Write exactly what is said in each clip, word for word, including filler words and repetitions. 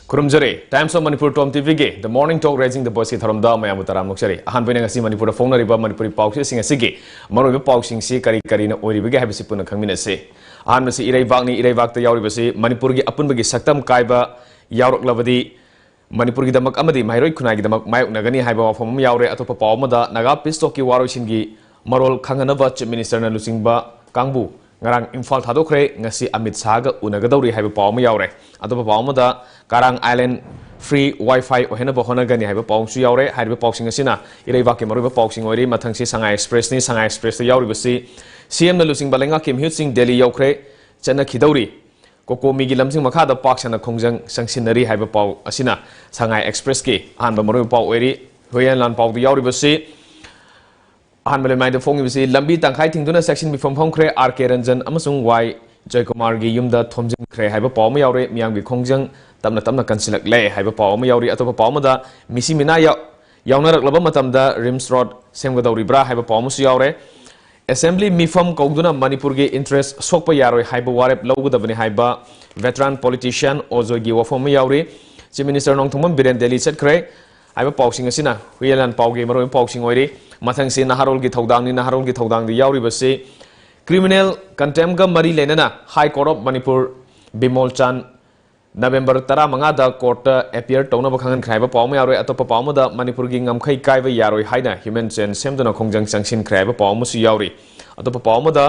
ꯈꯨꯔꯨꯝꯖꯔꯤ꯫ Times of Manipur Tom ꯇꯤꯚꯤꯒꯤ The Morning Talk Raising the Voiceꯀꯤ ꯊꯧꯔꯝꯗ ꯃꯌꯥꯝꯕꯨ ꯇꯔꯥꯝꯅ ꯑꯣꯛꯆꯔꯤ꯫ ꯑꯍꯥꯟꯕ ꯑꯣꯏꯅ ꯉꯁꯤ ꯃꯅꯤꯄꯨꯔꯗ ꯐꯣꯡꯅꯔꯤꯕ ꯃꯅꯤꯄꯨꯔꯤ ꯄꯥꯎꯆꯦꯁꯤꯡ ꯑꯁꯤꯒꯤ ꯃꯔꯨꯑꯣꯏꯕ ꯄꯥꯎꯁꯤꯡꯁꯤ ꯀꯔꯤ ꯀꯔꯤꯅ ꯑꯣꯏꯔꯤꯕꯒꯦ ꯍꯥꯏꯕꯁꯤ ꯄꯨꯟꯅ ꯈꯪꯃꯤꯟꯅꯁꯤ꯫ ꯑꯍꯥꯟꯕꯁꯤ ꯏꯔꯩꯕꯥꯛꯅꯤ꯫ ꯏꯔꯩꯕꯥꯛꯇ ꯌꯥꯎꯔꯤꯕꯁꯤ ꯃꯅꯤꯄꯨꯔꯒꯤ ꯑꯄꯨꯟꯕꯒꯤ ꯁꯛꯇꯝ ꯀꯥꯏꯕ ꯌꯥꯎꯔꯛꯂꯕꯗꯤ ꯃꯅꯤꯄꯨꯔꯒꯤꯗꯃꯛ ꯑꯃꯗꯤ ꯃꯍꯩꯔꯣꯏ ꯈꯨꯟꯅꯥꯏꯒꯤꯗꯃꯛ ꯃꯥꯌꯣꯛꯅꯒꯅꯤ ꯍꯥꯏꯕ ꯋꯥꯐꯝ ꯑꯃ ꯌꯥꯎꯔꯦ꯫ ꯑꯇꯣꯞꯄ ꯄꯥꯎ ꯑꯃꯗ, ꯅꯥꯒꯥ peace talkꯀꯤ ꯋꯥꯔꯣꯏꯁꯤꯟꯒꯤ ꯃꯔꯣꯜ ꯈꯪꯍꯟꯅꯕ Chief Ministerꯅ ꯂꯨꯆꯤꯡꯕ ꯀꯥꯡꯕꯨ ꯉꯔꯥꯡ ꯏꯝꯐꯥꯜ ꯊꯥꯗꯣꯛꯈ꯭ꯔꯦ꯫ ꯉꯁꯤ ꯑꯃꯤꯠ ꯁꯥꯍꯒ ꯎꯅꯒꯗꯧꯔꯤ ꯍꯥꯏꯕ ꯄꯥꯎ ꯑꯃ ꯌꯥꯎꯔꯦ꯫ ꯑꯇꯣꯞꯄ ꯄꯥꯎ ꯑꯃꯗ, ꯀꯥꯔꯥꯡ Island free Wi-Fi ꯑꯣꯏꯍꯟꯅꯕ ꯍꯣꯠꯅꯒꯅꯤ ꯍꯥꯏꯕ ꯄꯥꯎ ꯑꯃꯁꯨ ꯌꯥꯎꯔꯦ꯫ ꯍꯥꯏꯔꯤꯕ ꯄꯥꯎꯁꯤꯡ ꯑꯁꯤꯅ ꯏꯔꯩꯕꯥꯛꯀꯤ ꯃꯔꯨꯑꯣꯏꯕ ꯄꯥꯎꯁꯤꯡ ꯑꯣꯏꯔꯤ꯫ ꯃꯊꯪꯁꯤ ꯁꯉꯥꯏ Expressꯅꯤ꯫ ꯁꯉꯥꯏ Expressꯇ ꯌꯥꯎꯔꯤꯕꯁꯤ CMꯅ ꯂꯨꯆꯤꯡꯕ ꯂꯩꯉꯥꯛꯀꯤ ꯃꯤꯍꯨꯠꯁꯤꯡ ꯗꯦꯜꯂꯤ ꯌꯧꯈ꯭ꯔꯦ, ꯆꯠꯅꯈꯤꯗꯧꯔꯤ꯫ ꯀꯣꯀꯣꯃꯤꯒꯤ ꯂꯝꯖꯤꯡ ꯃꯈꯥꯗ ꯄꯥꯛ ꯁꯟꯅ ꯈꯣꯡꯖꯪ ꯆꯪꯁꯤꯟꯅꯔꯤ ꯍꯥꯏꯕ ꯄꯥꯎ ꯑꯁꯤꯅ ꯁꯉꯥꯏ Expressꯀꯤ ꯑꯍꯥꯟꯕ ꯃꯔꯨꯑꯣꯏꯕ ꯄꯥꯎ ꯑꯣꯏꯔꯤ꯫ ꯍꯨꯏꯌꯦꯟ ꯂꯥꯟ ꯄꯥꯎꯗ ꯌꯥꯎꯔꯤꯕꯁꯤ, ꯑꯍꯥꯟꯕ ꯂꯩꯃꯥꯏꯗ ꯐꯣꯡꯉꯤꯕꯁꯤ, ꯂꯝꯕꯤ ꯇꯪꯈꯥꯏ ꯊꯤꯡꯗꯨꯅ ꯁꯦꯛꯁꯟ ꯃꯤꯐꯝ ꯐꯝꯈ꯭ꯔꯦ꯫ ꯑꯥꯔ ꯀꯦ ꯔꯟꯖꯟ ꯑꯃꯁꯨꯡ ꯋꯥꯏ ꯖꯣꯏꯀꯨꯃꯥꯔꯒꯤ ꯌꯨꯝꯗ ꯊꯣꯝꯖꯤꯟꯈ꯭ꯔꯦ ꯍꯥꯏꯕ ꯄꯥꯎ ꯑꯃ ꯌꯥꯎꯔꯦ꯫ ꯃꯤꯌꯥꯝꯒꯤ ꯈꯣꯡꯖꯪ ꯇꯞꯅ ꯇꯞꯅ ꯀꯟꯁꯤꯜꯂꯛꯂꯦ ꯍꯥꯏꯕ ꯄꯥꯎ ꯑꯃ ꯌꯥꯎꯔꯤ꯫ ꯑꯇꯣꯞꯄ ꯄꯥꯎ ꯑꯃꯗ, ꯃꯤꯁꯤ ꯃꯤꯅꯥ ꯌꯥꯎ-, ꯌꯥꯎꯅꯔꯛꯂꯕ ꯃꯇꯝꯗ ꯔꯤꯝꯁ ꯔꯣꯗ ꯁꯦꯝꯒꯗꯧꯔꯤꯕ꯭ꯔꯥ ꯍꯥꯏꯕ ꯄꯥꯎ ꯑꯃꯁꯨ ꯌꯥꯎꯔꯦ꯫ Assembly ꯃꯤꯐꯝ ꯀꯧꯗꯨꯅ ꯃꯅꯤꯄꯨꯔꯒꯤ interest ꯁꯣꯛꯄ ꯌꯥꯔꯣꯏ ꯍꯥꯏꯕ ꯋꯥꯔꯦꯞ ꯂꯧꯒꯗꯕꯅꯤ ꯍꯥꯏꯕ veteran politician ꯑꯣꯖꯣꯏꯒꯤ ꯋꯥꯐꯝ ꯑꯃ ꯌꯥꯎꯔꯤ꯫ Chief Minister ꯅꯣꯡꯊꯣꯝꯕꯝ ꯕꯤꯔꯦꯟ ꯗꯦꯜꯂꯤ ꯆꯠꯈ꯭ꯔꯦ ꯍꯥꯏꯕ ꯄꯥꯎꯁꯤꯡ ꯑꯁꯤꯅ ꯍꯨꯏꯌꯦꯟ ꯂꯥꯟ ꯄꯥꯎꯒꯤ ꯃꯔꯨꯑꯣꯏꯕ ꯄꯥꯎꯁꯤꯡ ꯑꯣꯏꯔꯤ꯫ ꯃꯊꯪꯁꯤ ꯅꯍꯥꯔꯣꯜꯒꯤ ꯊꯧꯗꯥꯡꯅꯤ꯫ ꯅꯍꯥꯔꯣꯜꯒꯤ ꯊꯧꯗꯥꯡꯗ ꯌꯥꯎꯔꯤꯕꯁꯤ, criminal contemptꯒ ꯃꯔꯤ ꯂꯩꯅꯅ High Court of Manipur Bimol ꯆꯥꯟ November ꯇꯔꯥꯃꯉꯥꯗ courtꯇ appear ꯇꯧꯅꯕ ꯈꯪꯍꯟꯈ꯭ꯔꯦ ꯍꯥꯏꯕ ꯄꯥꯎ ꯑꯃ ꯌꯥꯎꯔꯦ꯫ ꯑꯇꯣꯞꯄ ꯄꯥꯎ ꯑꯃꯗ, ꯃꯅꯤꯄꯨꯔꯒꯤ ꯉꯝꯈꯩ ꯀꯥꯏꯕ ꯌꯥꯔꯣꯏ ꯍꯥꯏꯅ human chain ꯁꯦꯝꯗꯨꯅ ꯈꯣꯡꯖꯪ ꯆꯪꯁꯤꯟꯈ꯭ꯔꯦ ꯍꯥꯏꯕ ꯄꯥꯎ ꯑꯃꯁꯨ ꯌꯥꯎꯔꯤ꯫ ꯑꯇꯣꯞꯄ ꯄꯥꯎ ꯑꯃꯗ,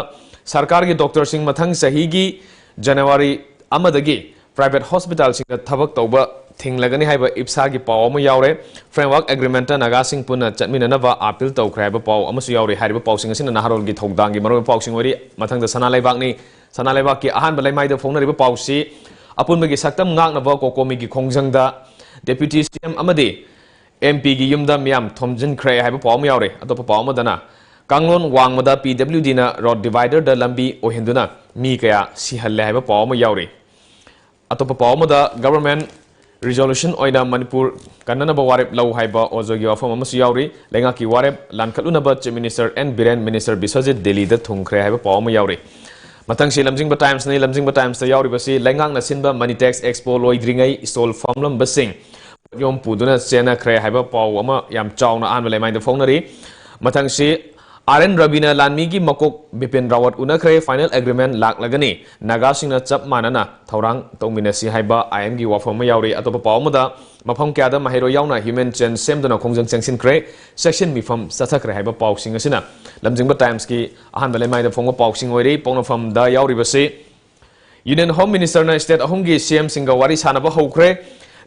ꯁꯔꯀꯥꯔꯒꯤ doctorꯁꯤꯡ ꯃꯊꯪ ꯆꯍꯤꯒꯤ January ꯑꯃꯗꯒꯤ private hospitalꯁꯤꯡꯗ ꯊꯕꯛ ꯇꯧꯕ ꯊꯤꯡꯂꯒꯅꯤ ꯍꯥꯏꯕ ꯏꯞꯁꯥꯒꯤ ꯄꯥꯎ ꯑꯃ ꯌꯥꯎꯔꯦ꯫ Framework Agreementꯇ ꯅꯥꯒꯥꯁꯤꯡ ꯄꯨꯟꯅ ꯆꯠꯃꯤꯟꯅꯅꯕ appeal ꯇꯧꯈ꯭ꯔꯦ ꯍꯥꯏꯕ ꯄꯥꯎ ꯑꯃꯁꯨ ꯌꯥꯎꯔꯤ꯫ ꯍꯥꯏꯔꯤꯕ ꯄꯥꯎꯁꯤꯡ ꯑꯁꯤꯅ ꯅꯍꯥꯔꯣꯜꯒꯤ ꯊꯧꯗꯥꯡꯒꯤ ꯃꯔꯨꯑꯣꯏꯕ ꯄꯥꯎꯁꯤꯡ ꯑꯣꯏꯔꯤ꯫ ꯃꯊꯪꯗ ꯁꯅꯥ ꯂꯩꯕꯥꯛꯅꯤ꯫ ꯁꯅꯥ ꯂꯩꯕꯥꯛꯀꯤ ꯑꯍꯥꯟꯕ ꯂꯩꯃꯥꯏꯗ ꯐꯣꯡꯅꯔꯤꯕ ꯄꯥꯎꯁꯤ, ꯑꯄꯨꯟꯕꯒꯤ ꯁꯛꯇꯝ ꯉꯥꯛꯅꯕ ꯀꯣꯀꯣꯃꯤꯒꯤ ꯈꯣꯡꯖꯪꯗ Deputy CM ꯑꯃꯗꯤ MPꯒꯤ ꯌꯨꯝꯗ ꯃꯤꯌꯥꯝ ꯊꯣꯝꯖꯤꯟꯈ꯭ꯔꯦ ꯍꯥꯏꯕ ꯄꯥꯎ ꯑꯃ ꯌꯥꯎꯔꯤ꯫ ꯑꯇꯣꯞꯄ ꯄꯥꯎ ꯑꯃꯗꯅ, ꯀꯥꯡꯂꯣꯟ ꯋꯥꯡꯃꯗ PWDꯅ road dividerꯗ ꯂꯝꯕꯤ ꯑꯣꯏꯍꯟꯗꯨꯅ ꯃꯤ ꯀꯌꯥ ꯁꯤꯍꯜꯂꯦ ꯍꯥꯏꯕ ꯄꯥꯎ ꯑꯃ ꯌꯥꯎꯔꯤ꯫ ꯑꯇꯣꯞꯄ ꯄꯥꯎ ꯑꯃꯗ, government resolution ꯑꯣꯏꯅ ꯃꯅꯤꯄꯨꯔ ꯀꯟꯅꯅꯕ ꯋꯥꯔꯦꯞ ꯂꯧ ꯍꯥꯏꯕ ꯑꯣꯖꯣꯏꯒꯤ ꯋꯥꯐꯝ ꯑꯃꯁꯨ ꯌꯥꯎꯔꯤ꯫ ꯂꯩꯉꯥꯛꯀꯤ ꯋꯥꯔꯦꯞ ꯂꯥꯟꯈꯠꯂꯨꯅꯕ Chief Minister N Biren, Minister Biswajit ꯗꯦꯜꯂꯤꯗ ꯊꯨꯡꯈ꯭ꯔꯦ ꯍꯥꯏꯕ ꯄꯥꯎ ꯑꯃ ꯌꯥꯎꯔꯤ꯫ ꯃꯊꯪꯁꯤ ꯂꯝꯖꯤꯡꯕ ꯇꯥꯏꯝꯁꯅꯤ꯫ ꯂꯝꯖꯤꯡꯕ ꯇꯥꯏꯝꯁꯇ ꯌꯥꯎꯔꯤꯕꯁꯤ ꯂꯩꯉꯥꯛꯅ ꯁꯤꯟꯕ ꯃꯅꯤꯇꯦꯛꯁ ꯑꯦꯛꯁꯄꯣ ꯂꯣꯏꯗ꯭ꯔꯤꯉꯩ ꯏꯁꯇꯣꯜ ꯐꯝꯂꯝꯕꯁꯤꯡ ꯄꯣꯠꯌꯣꯝ ꯄꯨꯗꯨꯅ ꯆꯦꯟꯅꯈ꯭ꯔꯦ ꯍꯥꯏꯕ ꯄꯥꯎ ꯑꯃ ꯌꯥꯝ ꯆꯥꯎꯅ ꯑꯍꯥꯟꯕ ꯂꯩꯃꯥꯏꯗ ꯐꯣꯡꯅꯔꯤ꯫ ꯃꯊꯪꯁꯤ ꯑꯥꯔ ꯑꯦꯟ ꯔꯕꯤꯅ ꯂꯥꯟꯃꯤꯒꯤ ꯃꯀꯣꯛ ꯕꯤꯄꯤꯟ ꯔꯥꯋꯠ ꯎꯅꯈ꯭ꯔꯦ꯫ ꯐꯥꯏꯅꯦꯜ ꯑꯦꯒ꯭ꯔꯤꯃꯦꯟ ꯂꯥꯛꯂꯒꯅꯤ꯫ ꯅꯥꯒꯥꯁꯤꯡꯅ ꯆꯞ ꯃꯥꯟꯅꯅ ꯊꯧꯔꯥꯡ ꯇꯧꯃꯤꯟꯅꯁꯤ ꯍꯥꯏꯕ ꯑꯥꯏ ꯑꯦꯝꯒꯤ ꯋꯥꯐꯝ ꯑꯃ ꯌꯥꯎꯔꯤ꯫ ꯑꯇꯣꯞꯄ ꯄꯥꯎ ꯑꯃꯗ ꯃꯐꯝ ꯀꯌꯥꯗ ꯃꯍꯩꯔꯣꯏ ꯌꯥꯎꯅ ꯍ꯭ꯌꯨꯃꯦꯟ ꯆꯦꯟ ꯁꯦꯝꯗꯨꯅ ꯈꯣꯡꯖꯪ ꯆꯪꯁꯤꯟꯈ꯭ꯔꯦ꯫ ꯁꯦꯛꯁꯟ ꯃꯤꯐꯝ ꯆꯠꯊꯈ꯭ꯔꯦ ꯍꯥꯏꯕ ꯄꯥꯎꯁꯤꯡ ꯑꯁꯤꯅ ꯂꯝꯖꯤꯡꯕ ꯇꯥꯏꯝꯁꯀꯤ ꯑꯍꯥꯟꯕ ꯂꯩꯃꯥꯏꯗ ꯐꯣꯡꯕ ꯄꯥꯎꯁꯤꯡ ꯑꯣꯏꯔꯤ꯫ ꯄꯣꯛꯅꯐꯝꯗ ꯌꯥꯎꯔꯤꯕꯁꯤ ꯌꯨꯅꯤꯌꯟ ꯍꯣꯝ ꯃꯤꯅꯤꯁꯇꯔꯅ ꯁ꯭ꯇꯦꯠ ꯑꯍꯨꯝꯒꯤ ꯁꯤ ꯑꯦꯝꯁꯤꯡꯒ ꯋꯥꯔꯤ ꯁꯥꯟꯅꯕ ꯍꯧꯈ꯭ꯔꯦ꯫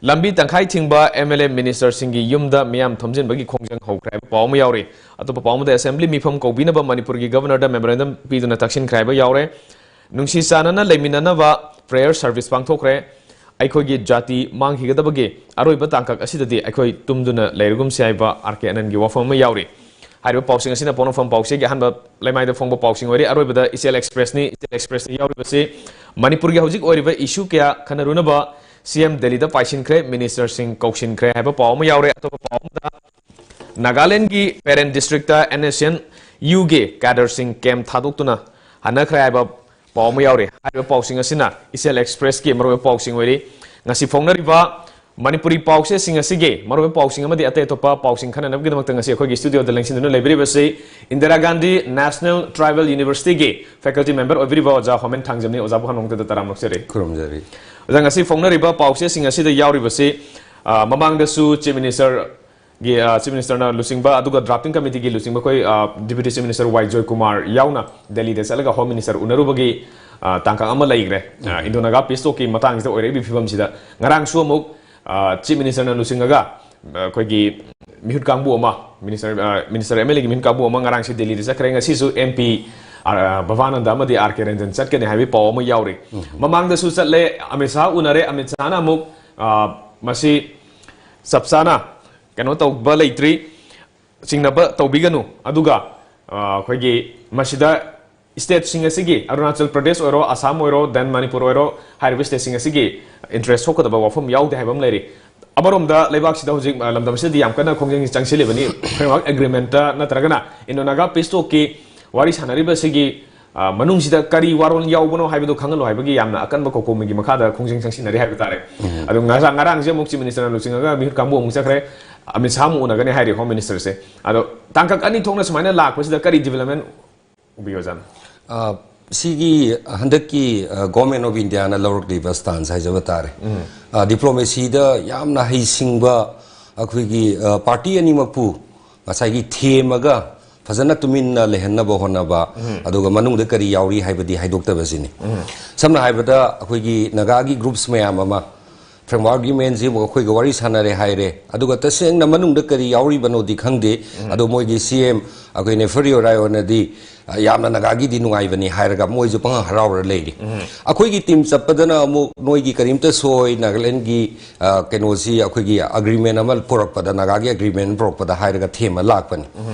ꯂꯝꯕꯤ ꯇꯪꯈꯥꯏ ꯊꯤꯡꯕ ꯑꯦꯝ ꯑꯦꯜ ꯑꯦ ꯃꯤꯅꯤꯁꯇꯔꯁꯤꯡꯒꯤ ꯌꯨꯝꯗ ꯃꯤꯌꯥꯝ ꯊꯣꯝꯖꯤꯟꯕꯒꯤ ꯈꯣꯡꯖꯪ ꯍꯧꯈ꯭ꯔꯦ ꯍꯥꯏꯕ ꯄꯥꯎ ꯑꯃ ꯌꯥꯎꯔꯤ꯫ ꯑꯇꯣꯞꯄ ꯄꯥꯎ ꯑꯃꯗ ꯑꯦꯁꯦꯝꯕ꯭ꯂꯤ ꯃꯤꯐꯝ ꯀꯧꯕꯤꯅꯕ ꯃꯅꯤꯄꯨꯔꯒꯤ ꯒꯕꯔꯅꯔꯗ ꯃꯦꯃꯣꯔꯦꯟꯗꯝ ꯄꯤꯗꯨꯅ ꯇꯛꯁꯤꯟꯈ꯭ꯔꯦ ꯍꯥꯏꯕ ꯌꯥꯎꯔꯦ꯫ ꯅꯨꯡꯁꯤ ꯆꯥꯟꯅꯅ ꯂꯩꯃꯤꯟꯅꯅꯕ ꯄ꯭ꯔꯦꯌꯔ ꯁꯔꯚꯤꯁ ꯄꯥꯡꯊꯣꯛꯈ꯭ꯔꯦ꯫ ꯑꯩꯈꯣꯏꯒꯤ ꯖꯥꯇꯤ ꯃꯥꯡꯈꯤꯒꯗꯕꯒꯤ ꯑꯔꯣꯏꯕ ꯇꯥꯡꯀꯛ ꯑꯁꯤꯗꯗꯤ ꯑꯩꯈꯣꯏ ꯇꯨꯝꯗꯨꯅ ꯂꯩꯔꯒꯨꯝꯁꯤ ꯍꯥꯏꯕ ꯑꯥꯔ ꯀꯦ ꯑꯅꯟꯒꯤ ꯋꯥꯐꯝ ꯑꯃ ꯌꯥꯎꯔꯤ꯫ ꯍꯥꯏꯔꯤꯕ ꯄꯥꯎꯁꯤꯡ ꯑꯁꯤꯅ ꯄꯣꯛꯅꯐꯝ ꯄꯥꯎꯆꯦꯒꯤ ꯑꯍꯥꯟꯕ ꯂꯩꯃꯥꯏꯗ ꯐꯣꯡꯕ ꯄꯥꯎꯁꯤꯡ ꯑꯣꯏꯔꯤ꯫ ꯑꯔꯣꯏꯕꯗ ꯏꯆꯦꯜ ꯑꯦꯛꯁꯄ꯭ꯔꯦꯁꯅꯤ꯫ ꯏꯆꯦꯜ ꯑꯦꯛꯁꯄ꯭ꯔꯦꯁꯇ ꯌꯥꯎꯔꯤꯕꯁꯤ ꯃꯅꯤꯄꯨꯔꯒꯤ ꯍꯧꯖꯤꯛ ꯑꯣꯏꯔꯤꯕ ꯏꯁꯨ ꯀꯌꯥ ꯈꯟꯅꯔꯨꯅꯕ ꯁꯤ ꯑꯦꯝ ꯗꯦꯜꯂꯤꯗ ꯄꯥꯏꯁꯤꯟꯈ꯭ꯔꯦ, ꯃꯤꯅꯤꯁꯇꯔꯁꯤꯡ ꯀꯧꯁꯤꯟꯈ꯭ꯔꯦ ꯍꯥꯏꯕ ꯄꯥꯎ ꯑꯃ ꯌꯥꯎꯔꯦ꯫ ꯑꯇꯣꯞꯄ ꯄꯥꯎ ꯑꯃꯗ ꯅꯥꯒꯥꯂꯦꯟꯗꯒꯤ Peren district N S N ꯌꯨꯒꯤ ꯀꯦꯗꯔꯁꯤꯡ ꯀꯦꯝꯞ ꯊꯥꯗꯣꯛꯇꯨꯅ ꯍꯟꯅꯈ꯭ꯔꯦ ꯍꯥꯏꯕ ꯄꯥꯎ ꯑꯃ ꯌꯥꯎꯔꯤ꯫ ꯍꯥꯏꯔꯤꯕ ꯄꯥꯎꯁꯤꯡ ꯑꯁꯤꯅ ꯏꯆꯦꯜ ꯑꯦꯛꯁꯄ꯭ꯔꯦꯁꯀꯤ ꯃꯔꯨꯑꯣꯏꯕ ꯄꯥꯎꯁꯤꯡ ꯑꯣꯏꯔꯤ꯫ ꯉꯁꯤ ꯐꯣꯡꯅꯔꯤꯕ ꯃꯅꯤꯄꯨꯔꯤ ꯄꯥꯎꯆꯦꯁꯤꯡ ꯑꯁꯤꯒꯤ ꯃꯔꯨꯑꯣꯏꯕ ꯄꯥꯎꯁꯤꯡ ꯑꯃꯗꯤ ꯑꯇꯩ ꯑꯇꯣꯞꯄ ꯄꯥꯎꯁꯤꯡ ꯈꯟꯅꯅꯕꯒꯤꯗꯃꯛꯇ ꯉꯁꯤ ꯑꯩꯈꯣꯏꯒꯤ ꯁ꯭ꯇꯨꯗꯤꯑꯣꯗ ꯂꯦꯡꯁꯤꯟꯗꯨꯅ ꯂꯩꯕꯤꯔꯤꯕꯁꯤ ꯏꯟꯗꯤꯔꯥ ꯒꯥꯟꯙꯤ ꯅꯦꯁꯅꯦꯜ ꯇ꯭ꯔꯥꯏꯕꯦꯜ ꯌꯨꯅꯤꯚꯔꯁꯤꯇꯤꯒꯤ ꯐꯦꯀꯜꯇꯤ ꯃꯦꯝꯕꯔ ꯑꯣꯏꯕꯤꯔꯤꯕ ꯑꯣꯖꯥ ꯍꯣꯃꯦꯟ ꯊꯥꯡꯖꯝꯅꯤ꯫ ꯑꯣꯖꯥꯕꯨ ꯍꯥꯟꯅ ꯅꯣꯡꯃꯇꯗ ꯇꯔꯥꯝꯅ ꯑꯣꯛꯆꯔꯤ꯫ ꯈꯨꯔꯨꯝꯖꯔꯤ꯫ ꯑꯣꯖꯥ, ꯉꯁꯤ ꯐꯣꯡꯅꯔꯤꯕ ꯄꯥꯎꯆꯦꯁꯤꯡ ꯑꯁꯤꯗ ꯌꯥꯎꯔꯤꯕꯁꯤ, ꯑ, ꯃꯃꯥꯡꯗꯁꯨ ꯆꯤꯐ ꯃꯤꯅꯤꯁꯇꯔꯒꯤ, ꯑ, ꯆꯤꯐ ꯃꯤꯅꯤꯁꯇꯔꯅ ꯂꯨꯆꯤꯡꯕ ꯑꯗꯨꯒ ꯗ꯭ꯔꯥꯐꯇꯤꯡ ꯀꯃꯤꯇꯤꯒꯤ ꯂꯨꯆꯤꯡꯕ ꯑꯩꯈꯣꯏ, ꯑ, ꯗꯤꯄ꯭ꯌꯨꯇꯤ ꯆꯤꯐ ꯃꯤꯅꯤꯁꯇꯔ ꯋꯥꯏ ꯖꯣꯏꯀꯨꯃꯥꯔ ꯌꯥꯎꯅ ꯗꯦꯜꯂꯤꯗ ꯆꯠꯂꯒ ꯍꯣꯝ ꯃꯤꯅꯤꯁꯇꯔ ꯎꯅꯔꯨꯕꯒꯤ, ꯑ, ꯇꯥꯡꯀꯛ ꯑꯃ ꯂꯩꯈ꯭ꯔꯦ꯫ ꯑ, ꯎꯝ꯫ ꯏꯟꯗꯣ ꯅꯥꯒꯥ ꯄꯤꯁ ꯇꯣꯛꯀꯤ ꯃꯇꯥꯡꯁꯤꯗ ꯑꯣꯏꯔꯛꯏꯕ ꯐꯤꯕꯝꯁꯤꯗ ꯉꯔꯥꯡꯁꯨ ꯑꯃꯨꯛ, ꯑ, ꯆꯤꯐ ꯃꯤꯅꯤꯁꯇꯔꯅ ꯂꯨꯆꯤꯡꯉꯒ, ꯑ, ꯑꯩꯈꯣꯏꯒꯤ ꯃꯤꯍꯨꯠ ꯀꯥꯡꯕꯨ ꯑꯃ, ꯃꯤꯅꯤꯁꯇꯔ, ꯑ, ꯃꯤꯅꯤꯁꯇꯔ ꯑꯦꯝ ꯑꯦꯜ ꯑꯦꯒꯤ ꯃꯤꯍꯨꯠ ꯀꯥꯡꯕꯨ ꯑꯃ ꯉꯔꯥꯡꯁꯤ ꯗꯦꯜꯂꯤꯗ ꯆꯠꯈ꯭ꯔꯦ꯫ ꯉꯁꯤꯁꯨ ꯑꯦꯝ ꯄꯤ, ꯑ, ꯚꯕꯥꯅꯟꯗ ꯑꯃꯗꯤ ꯑꯥꯔ ꯀꯦ ꯔꯟꯖꯟ ꯆꯠꯀꯅꯤ ꯍꯥꯏꯕꯒꯤ ꯄꯥꯎ ꯑꯃ ꯌꯥꯎꯔꯤ꯫ ꯎꯝ꯫ ꯃꯃꯥꯡꯗꯁꯨ ꯆꯠꯂꯦ, ꯑꯃꯤꯠ ꯁꯥꯍ ꯎꯅꯔꯦ꯫ ꯑꯃꯤꯠ ꯁꯥꯍꯅ ꯑꯃꯨꯛ, ꯑ, ꯃꯁꯤ ꯆꯞ ꯆꯥꯅ ꯀꯩꯅꯣ ꯇꯧꯕ ꯂꯩꯇ꯭ꯔꯤ, ꯆꯤꯡꯅꯕ ꯇꯧꯕꯤꯒꯅꯨ꯫ ꯑꯗꯨꯒ, ꯑ, ꯑꯩꯈꯣꯏꯒꯤ ꯃꯁꯤꯗ ꯁ꯭ꯇꯦꯠꯁꯤꯡ ꯑꯁꯤꯒꯤ, ꯑꯔꯨꯅꯥꯆꯜ ꯄ꯭ꯔꯗꯦꯁ ꯑꯣꯏꯔꯣ, ꯑꯁꯥꯝ ꯑꯣꯏꯔꯣ, then ꯃꯅꯤꯄꯨꯔ ꯑꯣꯏꯔꯣ, ꯍꯥꯏꯔꯤꯕ ꯁ꯭ꯇꯦꯠꯁꯤꯡ ꯑꯁꯤꯒꯤ ꯏꯟꯇꯔꯦꯁ ꯊꯣꯛꯀꯗꯕ ꯋꯥꯐꯝ ꯌꯥꯎꯗꯦ ꯍꯥꯏꯕ ꯑꯃ ꯂꯩꯔꯤ꯫ ꯑꯃꯔꯣꯝꯗ ꯂꯩꯕꯥꯛꯁꯤꯗ ꯍꯧꯖꯤꯛ, ꯑ, ꯂꯝꯗꯝ ꯑꯁꯤꯗꯗꯤ ꯌꯥꯝ ꯀꯟꯅ ꯈꯣꯡꯖꯪꯁꯤ ꯆꯪꯁꯤꯜꯂꯤꯕꯅꯤ꯫ ꯐ꯭ꯔꯦꯝꯋꯥꯔꯛ ꯑꯦꯒ꯭ꯔꯤꯃꯦꯟꯇ ꯅꯠꯇ꯭ꯔꯒꯅ ꯏꯟꯗꯣ ꯅꯥꯒꯥ ꯄꯤꯁ ꯇꯣꯛꯀꯤ ꯋꯥꯔꯤ ꯁꯥꯟꯅꯔꯤꯕꯁꯤꯒꯤ ꯑ, ꯃꯅꯨꯡꯁꯤꯗ ꯀꯔꯤ ꯋꯥꯔꯣꯜ ꯌꯥꯎꯕꯅꯣ ꯍꯥꯏꯕꯗꯨ ꯈꯪꯍꯜꯂꯨ ꯍꯥꯏꯕꯒꯤ ꯌꯥꯝꯅ ꯑꯀꯟꯕ ꯀꯣꯀꯣꯃꯤꯒꯤ ꯃꯈꯥꯗ ꯈꯣꯡꯖꯪ ꯆꯪꯁꯤꯟꯅꯔꯤ ꯍꯥꯏꯕ ꯇꯥꯔꯦ꯫ ꯑꯗꯣ ꯉꯔꯥꯡ, ꯉꯔꯥꯡꯁꯦ ꯑꯃꯨꯛ Chief Minister ꯅ ꯂꯨꯆꯤꯡꯉꯒ ꯃꯤꯍꯨꯠ ꯀꯥꯡꯕꯨ ꯑꯃꯨꯛ ꯆꯠꯈ꯭ꯔꯦ꯫ ꯑꯃꯤꯠ ꯁꯥꯍ ꯑꯃꯨꯛ ꯎꯅꯒꯅꯤ ꯍꯥꯏꯔꯤ Home Minister ꯁꯦ꯫ ꯑꯗꯣ ꯇꯥꯡꯀꯛ ꯑꯅꯤ ꯊꯣꯛꯅ ꯁꯨꯃꯥꯏꯅ ꯂꯥꯛꯄꯁꯤꯗ ꯀꯔꯤ development ꯎꯕꯤ ꯑꯣꯖꯥꯅ? ꯑ, ꯁꯤꯒꯤ ꯍꯟꯗꯛꯀꯤ, ꯑ, Government of India ꯅ ꯂꯧꯔꯛꯂꯤꯕ stance ꯍꯥꯏꯖꯕ ꯇꯥꯔꯦ꯫ ꯑ, diplomacy ꯗ ꯌꯥꯝꯅ ꯍꯩꯁꯤꯡꯕ ꯑꯩꯈꯣꯏꯒꯤ, ꯑ, party ꯑꯅꯤꯃꯛꯄꯨ ꯉꯁꯥꯏꯒꯤ ꯊꯦꯝꯃꯒ ꯐꯖꯅ ꯇꯨꯃꯤꯟꯅ ꯂꯩꯍꯟꯅꯕ ꯍꯣꯠꯅꯕ, ꯑꯗꯨꯒ ꯃꯅꯨꯡꯗ ꯀꯔꯤ ꯌꯥꯎꯔꯤ ꯍꯥꯏꯕꯗꯤ ꯍꯥꯏꯗꯣꯛꯇꯕꯁꯤꯅꯤ꯫ ꯁꯝꯅ ꯍꯥꯏꯔꯕꯗ ꯑꯩꯈꯣꯏꯒꯤ ꯅꯥꯒꯥꯒꯤ groups ꯃꯌꯥꯝ ꯑꯃ framework agreement ꯁꯤꯕꯨ ꯑꯩꯈꯣꯏꯒ ꯋꯥꯔꯤ ꯁꯥꯟꯅꯔꯦ ꯍꯥꯏꯔꯦ, ꯑꯗꯨꯒ ꯇꯁꯦꯡꯅ ꯃꯅꯨꯡꯗ ꯀꯔꯤ ꯌꯥꯎꯔꯤꯕꯅꯣꯗꯤ ꯈꯪꯗꯦ꯫ ꯑꯗꯣ ꯃꯣꯏꯒꯤ C M ꯑꯩꯈꯣꯏ Neiphiu Rio Rayone ꯅꯗꯤ, ꯑ, ꯌꯥꯝꯅ ꯅꯥꯒꯥꯒꯤꯗꯤ ꯅꯨꯡꯉꯥꯏꯕꯅꯤ ꯍꯥꯏꯔꯒ ꯃꯣꯏꯁꯨ ꯄꯪꯍ ꯍꯔꯥꯎꯔ ꯂꯩꯔꯤ꯫ ꯑꯩꯈꯣꯏꯒꯤ team ꯆꯠꯄꯗꯅ ꯑꯃꯨꯛ ꯅꯣꯏꯒꯤ ꯀꯔꯤꯝꯇ ꯁꯣꯏ, ꯅꯥꯒꯥꯂꯦꯟꯒꯤ, ꯑ, ꯀꯩꯅꯣꯁꯤ ꯑꯩꯈꯣꯏꯒꯤ agreement ꯑꯃ ꯄꯨꯔꯛꯄꯗ, ꯅꯥꯒꯥꯒꯤ agreement ꯄꯨꯔꯛꯄꯗ ꯍꯥꯏꯔꯒ ꯊꯦꯝꯃ ꯂꯥꯛꯄꯅꯤ꯫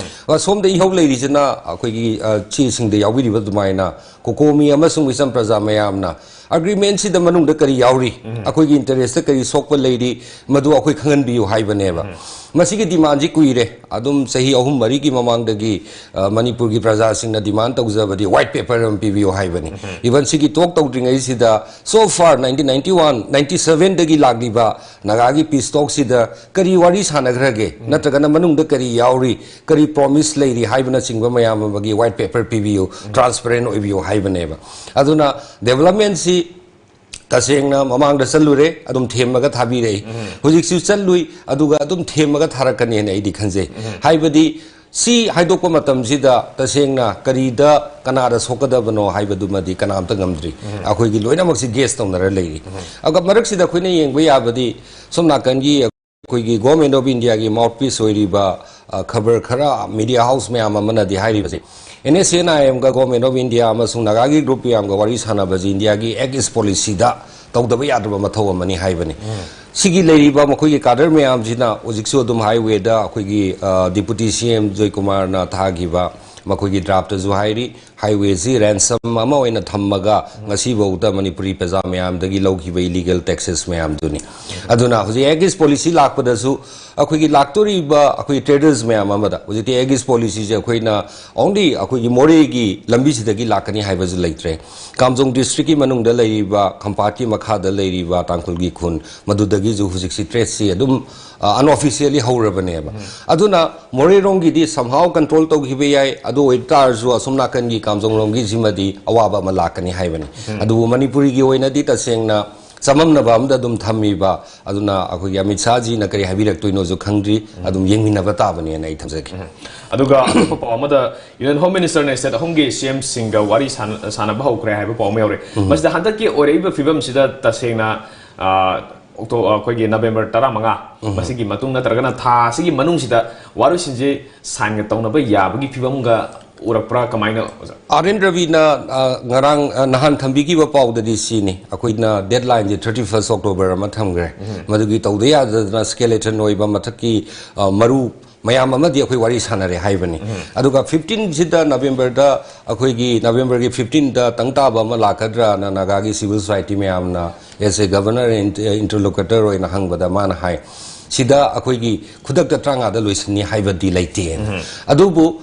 ꯑ, ꯁꯣꯝꯗ ꯏꯍꯧ ꯂꯩꯔꯤꯁꯤꯅ ꯑꯩꯈꯣꯏꯒꯤ, ꯑ, ꯆꯦꯁꯤꯡꯗ ꯌꯥꯎꯕꯤꯔꯤꯕ ꯑꯗꯨꯃꯥꯏꯅ ꯀꯣꯀꯣꯃꯤ ꯑꯃꯁꯨꯡ ꯃꯤꯆꯝ ꯄ꯭ꯔꯖꯥ ꯃꯌꯥꯝꯅ agreement ꯁꯤꯗ ꯃꯅꯨꯡꯗ ꯀꯔꯤ ꯌꯥꯎꯔꯤ, ꯑꯩꯈꯣꯏꯒꯤ interest ꯀꯔꯤ ꯁꯣꯛꯄ ꯂꯩꯔꯤ, ꯃꯗꯨ ꯑꯩꯈꯣꯏ ꯈꯪꯍꯟꯕꯤꯌꯨ ꯍꯥꯏꯕꯅꯦꯕ꯫ ꯃꯁꯤꯒꯤ demand ꯁꯤ ꯀꯨꯏꯔꯦ, ꯑꯗꯨꯝ ꯆꯍꯤ ꯑꯍꯨꯝ ꯃꯔꯤꯒꯤ ꯃꯃꯥꯡꯗꯒꯤ, ꯑ, ꯃꯅꯤꯄꯨꯔꯒꯤ ꯄ꯭ꯔꯖꯥꯁꯤꯡꯅ demand ꯇꯧꯖꯕꯗꯤ white paper ꯑꯃ ꯄꯤꯕꯤꯌꯨ ꯍꯥꯏꯕꯅꯤ꯫ Even ꯁꯤꯒꯤ talk ꯇꯧꯗ꯭ꯔꯤꯉꯩꯁꯤꯗ, so far nineteen ninety one, ninety seven ꯗꯒꯤ ꯂꯥꯛꯂꯤꯕ ꯅꯥꯒꯥꯒꯤ peace talk ꯁꯤꯗ ꯀꯔꯤ ꯋꯥꯔꯤ ꯁꯥꯟꯅꯈ꯭ꯔꯒꯦ, ꯅꯠꯇ꯭ꯔꯒꯅ ꯃꯅꯨꯡꯗ ꯀꯔꯤ ꯌꯥꯎꯔꯤ, ꯀꯔꯤ promise ꯂꯩꯔꯤ ꯍꯥꯏꯕꯅꯆꯤꯡꯕ ꯃꯌꯥꯝ ꯑꯃꯒꯤ white paper ꯄꯤꯕꯤꯌꯨ, transparent ꯑꯣꯏꯕꯤꯌꯨ ꯍꯥꯏꯕꯅꯦꯕ꯫ ꯑꯗꯨꯅ development ꯁꯤ ꯇꯁꯦꯡꯅ ꯃꯃꯥꯡꯗ ꯆꯠꯂꯨꯔꯦ, ꯑꯗꯨꯝ ꯊꯦꯝꯃꯒ ꯊꯥꯕꯤꯔꯛꯏ꯫ ꯍꯧꯖꯤꯛꯁꯨ ꯆꯠꯂꯨꯏ, ꯑꯗꯨꯒ ꯑꯗꯨꯝ ꯊꯦꯝꯃꯒ ꯊꯥꯔꯛꯀꯅꯤꯅ ꯑꯩꯗꯤ ꯈꯟꯖꯩ꯫ ꯍꯥꯏꯕꯗꯤ ꯁꯤ ꯍꯥꯏꯗꯣꯛꯄ ꯃꯇꯝꯁꯤꯗ ꯇꯁꯦꯡꯅ ꯀꯔꯤꯗ ꯀꯅꯥꯗ ꯁꯣꯛꯀꯗꯕꯅꯣ ꯍꯥꯏꯕꯗꯨꯃꯗꯤ ꯀꯅꯥꯝꯇ ꯉꯝꯗ꯭ꯔꯤ꯫ ꯑꯩꯈꯣꯏꯒꯤ ꯂꯣꯏꯅꯃꯛꯁꯤ guess ꯇꯧꯅꯔ ꯂꯩꯔꯤ꯫ ꯑꯗꯨꯒ ꯃꯔꯛꯁꯤꯗ ꯑꯩꯈꯣꯏꯅ ꯌꯦꯡꯕ ꯌꯥꯕꯗꯤ ꯁꯣꯝ ꯅꯥꯀꯟꯒꯤ ꯑꯩꯈꯣꯏꯒꯤ Government of India ꯒꯤ mouthpiece ꯑꯣꯏꯔꯤꯕ, ꯑ, ꯈꯕꯔ ꯈꯔ media house ꯃꯌꯥꯝ ꯑꯃꯅꯗꯤ ꯍꯥꯏꯔꯤꯕꯁꯦ, N S C N I M ꯒ Government of India ꯑꯃꯁꯨꯡ ꯅꯥꯒꯥꯒꯤ group ꯃꯌꯥꯝꯒ ꯋꯥꯔꯤ ꯁꯥꯟꯅꯕꯁꯤ India ꯒꯤ Act East Policy ꯗ ꯇꯧꯗꯕ ꯌꯥꯗ꯭ꯔꯕ ꯃꯊꯧ ꯑꯃꯅꯤ ꯍꯥꯏꯕꯅꯤ꯫ ꯁꯤꯒꯤ ꯂꯩꯔꯤꯕ ꯃꯈꯣꯏꯒꯤ cadre ꯃꯌꯥꯝꯁꯤꯅ ꯍꯧꯖꯤꯛꯁꯨ ꯑꯗꯨꯝ highway ꯗ ꯑꯩꯈꯣꯏꯒꯤ, ꯑ, Deputy C M ꯖꯣꯏꯀꯨꯃꯥꯔꯅ ꯊꯥꯈꯤꯕ ꯃꯈꯣꯏꯒꯤ draft ꯇꯁꯨ ꯍꯥꯏꯔꯤ, highwayꯁꯤ ransom ꯑꯃ ꯑꯣꯏꯅ ꯊꯝꯃꯒ ꯉꯁꯤꯐꯥꯎꯗ ꯃꯅꯤꯄꯨꯔꯤ ꯄ꯭ꯔꯖꯥ ꯃꯌꯥꯝꯗꯒꯤ ꯂꯧꯈꯤꯕ illegal taxes ꯃꯌꯥꯝꯗꯨꯅꯤ꯫ ꯑꯗꯨꯅ ꯍꯧꯖꯤꯛ Act East Policy ꯂꯥꯛꯄꯗꯁꯨ ꯑꯩꯈꯣꯏꯒꯤ ꯂꯥꯛꯇꯣꯔꯤꯕ ꯑꯩꯈꯣꯏ traders ꯃꯌꯥꯝ ꯑꯃꯗ ꯍꯧꯖꯤꯛꯇꯤ Act East Policyꯁꯦ ꯑꯩꯈꯣꯏꯅ only ꯑꯩꯈꯣꯏꯒꯤ ꯃꯣꯔꯦꯒꯤ ꯂꯝꯕꯤꯁꯤꯗꯒꯤ ꯂꯥꯛꯀꯅꯤ ꯍꯥꯏꯕꯁꯨ ꯂꯩꯇ꯭ꯔꯦ꯫ ꯀꯥꯝꯖꯣꯡ districtꯀꯤ ꯃꯅꯨꯡꯗ ꯂꯩꯔꯤꯕ, ꯈꯝꯄꯥꯠꯀꯤ ꯃꯈꯥꯗ ꯂꯩꯔꯤꯕ ꯇꯥꯡꯈꯨꯜꯒꯤ ꯈꯨꯟ, ꯃꯗꯨꯗꯒꯤꯁꯨ ꯍꯧꯖꯤꯛꯁꯤ tradeꯁꯤ ꯑꯗꯨꯝ unofficially ꯍꯧꯔꯕꯅꯦꯕ꯫ ꯑꯗꯨꯅ ꯃꯣꯔꯦꯔꯣꯝꯒꯤꯗꯤ somehow control ꯇꯧꯈꯤꯕ ꯌꯥꯏ, ꯑꯗꯨ ꯑꯣꯏꯇꯥꯔꯁꯨ ꯑꯁꯣꯝ ꯅꯥꯀꯟꯒꯤ ꯀꯥꯝꯖꯣꯡꯂꯣꯝꯒꯤꯁꯤꯃꯗꯤ ꯑꯋꯥꯕ ꯑꯃ ꯂꯥꯛꯀꯅꯤ ꯍꯥꯏꯕꯅꯤ꯫ ꯑꯗꯨꯕꯨ ꯃꯅꯤꯄꯨꯔꯤꯒꯤ ꯑꯣꯏꯅꯗꯤ ꯇꯁꯦꯡꯅ ꯆꯃꯝꯅꯕ ꯑꯃꯗ ꯑꯗꯨꯝ ꯊꯝꯃꯤꯕ꯫ ꯑꯗꯨꯅ ꯑꯩꯈꯣꯏꯒꯤ ꯑꯃꯤꯠ ꯁꯥꯍꯖꯤꯅ ꯀꯔꯤ ꯍꯥꯏꯕꯤꯔꯛꯇꯣꯏꯅꯣꯁꯨ ꯈꯪꯗ꯭ꯔꯤ꯫ ꯑꯗꯨꯝ ꯌꯦꯡꯃꯤꯟꯅꯕ ꯇꯥꯕꯅꯦꯅ ꯑꯩ ꯊꯝꯖꯒꯦ꯫ ꯑꯗꯨꯒ ꯑꯇꯣꯞꯄ ꯄꯥꯎ ꯑꯃꯗ Union Home Ministerꯅ state ꯑꯍꯨꯝꯒꯤ CMꯁꯤꯡꯒ ꯋꯥꯔꯤ ꯁꯥꯟ- ꯁꯥꯟꯅꯕ ꯍꯧꯈ꯭ꯔꯦ ꯍꯥꯏꯕ ꯄꯥꯎ ꯑꯃ ꯌꯥꯎꯔꯦ꯫ ꯃꯁꯤꯗ ꯍꯟꯗꯛꯀꯤ ꯑꯣꯏꯔꯛꯏꯕ ꯐꯤꯕꯝꯁꯤꯗ ꯇꯁꯦꯡꯅ, ꯑ, ꯑꯣꯛꯇꯣ-, ꯑ, ꯑꯩꯈꯣꯏꯒꯤ November ꯇꯔꯥꯃꯉꯥ, ꯃꯁꯤꯒꯤ ꯃꯇꯨꯡ ꯅꯠꯇ꯭ꯔꯒꯅ ꯊꯥ ꯑꯁꯤꯒꯤ ꯃꯅꯨꯡꯁꯤꯗ ꯋꯥꯔꯣꯏꯁꯤꯟꯁꯦ signꯒ ꯇꯧꯅꯕ ꯌꯥꯕꯒꯤ ꯐꯤꯕꯝꯒ ꯎꯔꯛꯄ꯭ꯔꯥ? ꯀꯃꯥꯏꯅ, ꯑꯣꯖꯥ? ꯑꯥꯔ ꯑꯦꯟ ꯔꯕꯤꯅ, ꯑ, ꯉꯔꯥꯡ, ꯑ, ꯅꯍꯥꯟ ꯊꯝꯕꯤꯈꯤꯕ ꯄꯥꯎꯗꯗꯤ ꯁꯤꯅꯤ, ꯑꯩꯈꯣꯏꯅ deadlineꯁꯦ thirty first October ꯑꯃ ꯊꯝꯈ꯭ꯔꯦ꯫ ꯃꯗꯨꯒꯤ ꯇꯧꯗ ꯌꯥꯗꯗꯅ skeleton ꯑꯣꯏꯕ ꯃꯊꯛꯀꯤ, ꯑ, ꯃꯔꯨ ꯃꯌꯥꯝ ꯑꯃꯗꯤ ꯑꯩꯈꯣꯏ ꯋꯥꯔꯤ ꯁꯥꯟꯅꯔꯦ ꯍꯥꯏꯕꯅꯤ꯫ ꯑꯗꯨꯒ fifteenꯁꯤꯗ, Novemberꯗ, ꯑꯩꯈꯣꯏꯒꯤ Novemberꯒꯤ fifteenꯗ ꯇꯪ ꯇꯥꯕ ꯑꯃ ꯂꯥꯛꯀꯗ꯭ꯔꯥꯅ ꯅꯥꯒꯥꯒꯤ civil society ꯃꯌꯥꯝꯅ as a governor and interlocutor ꯑꯣꯏꯅ ꯍꯪꯕꯗ ꯃꯥꯅ ꯍꯥꯏ, ꯁꯤꯗ ꯑꯩꯈꯣꯏꯒꯤ ꯈꯨꯗꯛꯇ ꯇꯔꯥꯃꯉꯥꯗ ꯂꯣꯏꯁꯤꯟꯅꯤ ꯍꯥꯏꯕꯗꯤ ꯂꯩꯇꯦꯅ꯫ ꯑꯗꯨꯕꯨ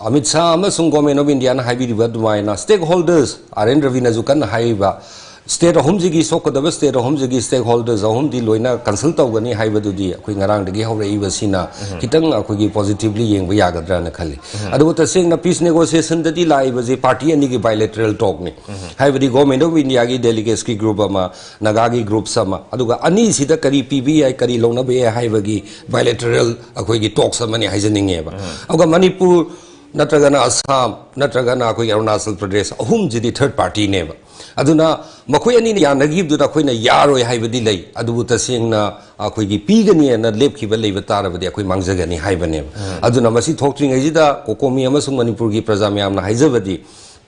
ꯑꯃꯤꯠ ꯁꯥꯍ ꯑꯃꯁꯨꯡ Government of Indiaꯅ ꯍꯥꯏꯕꯤꯔꯤꯕ ꯑꯗꯨꯃꯥꯏꯅ stakeholders, ꯑꯥꯔ ꯑꯦꯟ ꯔꯕꯤꯅꯁꯨ ꯀꯟꯅ ꯍꯥꯏꯔꯤꯕ, state ꯑꯍꯨꯝꯁꯤꯒꯤ, ꯁꯣꯛꯀꯗꯕ state ꯑꯍꯨꯝꯁꯤꯒꯤ stakeholders ꯑꯍꯨꯝꯗꯤ ꯂꯣꯏꯅ consult ꯇꯧꯒꯅꯤ ꯍꯥꯏꯕꯗꯨꯗꯤ ꯑꯩꯈꯣꯏ ꯉꯔꯥꯡꯗꯒꯤ ꯍꯧꯔꯛꯏꯕꯁꯤꯅ ꯈꯤꯇꯪ ꯑꯩꯈꯣꯏꯒꯤ positively ꯌꯦꯡꯕ ꯌꯥꯒꯗ꯭ꯔꯥꯅ ꯈꯜꯂꯤ꯫ ꯑꯗꯨꯕꯨ ꯇꯁꯦꯡꯅ peace negotiationꯗꯗꯤ ꯂꯥꯛꯏꯕꯁꯤ party ꯑꯅꯤꯒꯤ bilateral talkneꯅꯤ꯫ ꯍꯥꯏꯕꯗꯤ Government of Indiaꯒꯤ delegatesꯀꯤ group ꯑꯃ, ꯅꯥꯒꯥꯒꯤ groups ꯑꯃ, ꯑꯗꯨꯒ ꯑꯅꯤꯁꯤꯗ ꯀꯔꯤ ꯄꯤꯕ ꯌꯥꯏ, ꯀꯔꯤ ꯂꯧꯅꯕ ꯌꯥꯏ ꯍꯥꯏꯕꯒꯤ bilateral ꯑꯩꯈꯣꯏꯒꯤ talks ꯑꯃꯅꯤ ꯍꯥꯏꯖꯅꯤꯡꯉꯦꯕ꯫ ꯑꯗꯨꯒ ꯃꯅꯤꯄꯨꯔ ꯅꯠꯇ꯭ꯔꯒꯅ ꯑꯁꯥꯝ ꯅꯠꯇ꯭ꯔꯒꯅ ꯑꯩꯈꯣꯏꯒꯤ ꯑꯔꯨꯅꯥꯆꯜ ꯄ꯭ꯔꯗꯦꯁ, ꯑꯍꯨꯝꯁꯤꯗꯤ third partyꯅꯦꯕ꯫ ꯑꯗꯨꯅ ꯃꯈꯣꯏ ꯑꯅꯤꯅ ꯌꯥꯅꯈꯤꯕꯗꯨꯗ ꯑꯩꯈꯣꯏꯅ ꯌꯥꯔꯣꯏ ꯍꯥꯏꯕꯗꯤ ꯂꯩ, ꯑꯗꯨꯕꯨ ꯇꯁꯦꯡꯅ ꯑꯩꯈꯣꯏꯒꯤ ꯄꯤꯒꯅꯤꯅ ꯂꯦꯞꯈꯤꯕ ꯂꯩꯕ ꯇꯥꯔꯕꯗꯤ ꯑꯩꯈꯣꯏ ꯃꯥꯡꯖꯒꯅꯤ ꯍꯥꯏꯕꯅꯦꯕ꯫ ꯑꯗꯨꯅ ꯃꯁꯤ ꯊꯣꯛꯇ꯭ꯔꯤꯉꯩꯁꯤꯗ COCOMI ꯑꯃꯁꯨꯡ ꯃꯅꯤꯄꯨꯔꯒꯤ ꯄ꯭ꯔꯖꯥ ꯃꯌꯥꯝꯅ ꯍꯥꯏꯖꯕꯗꯤ,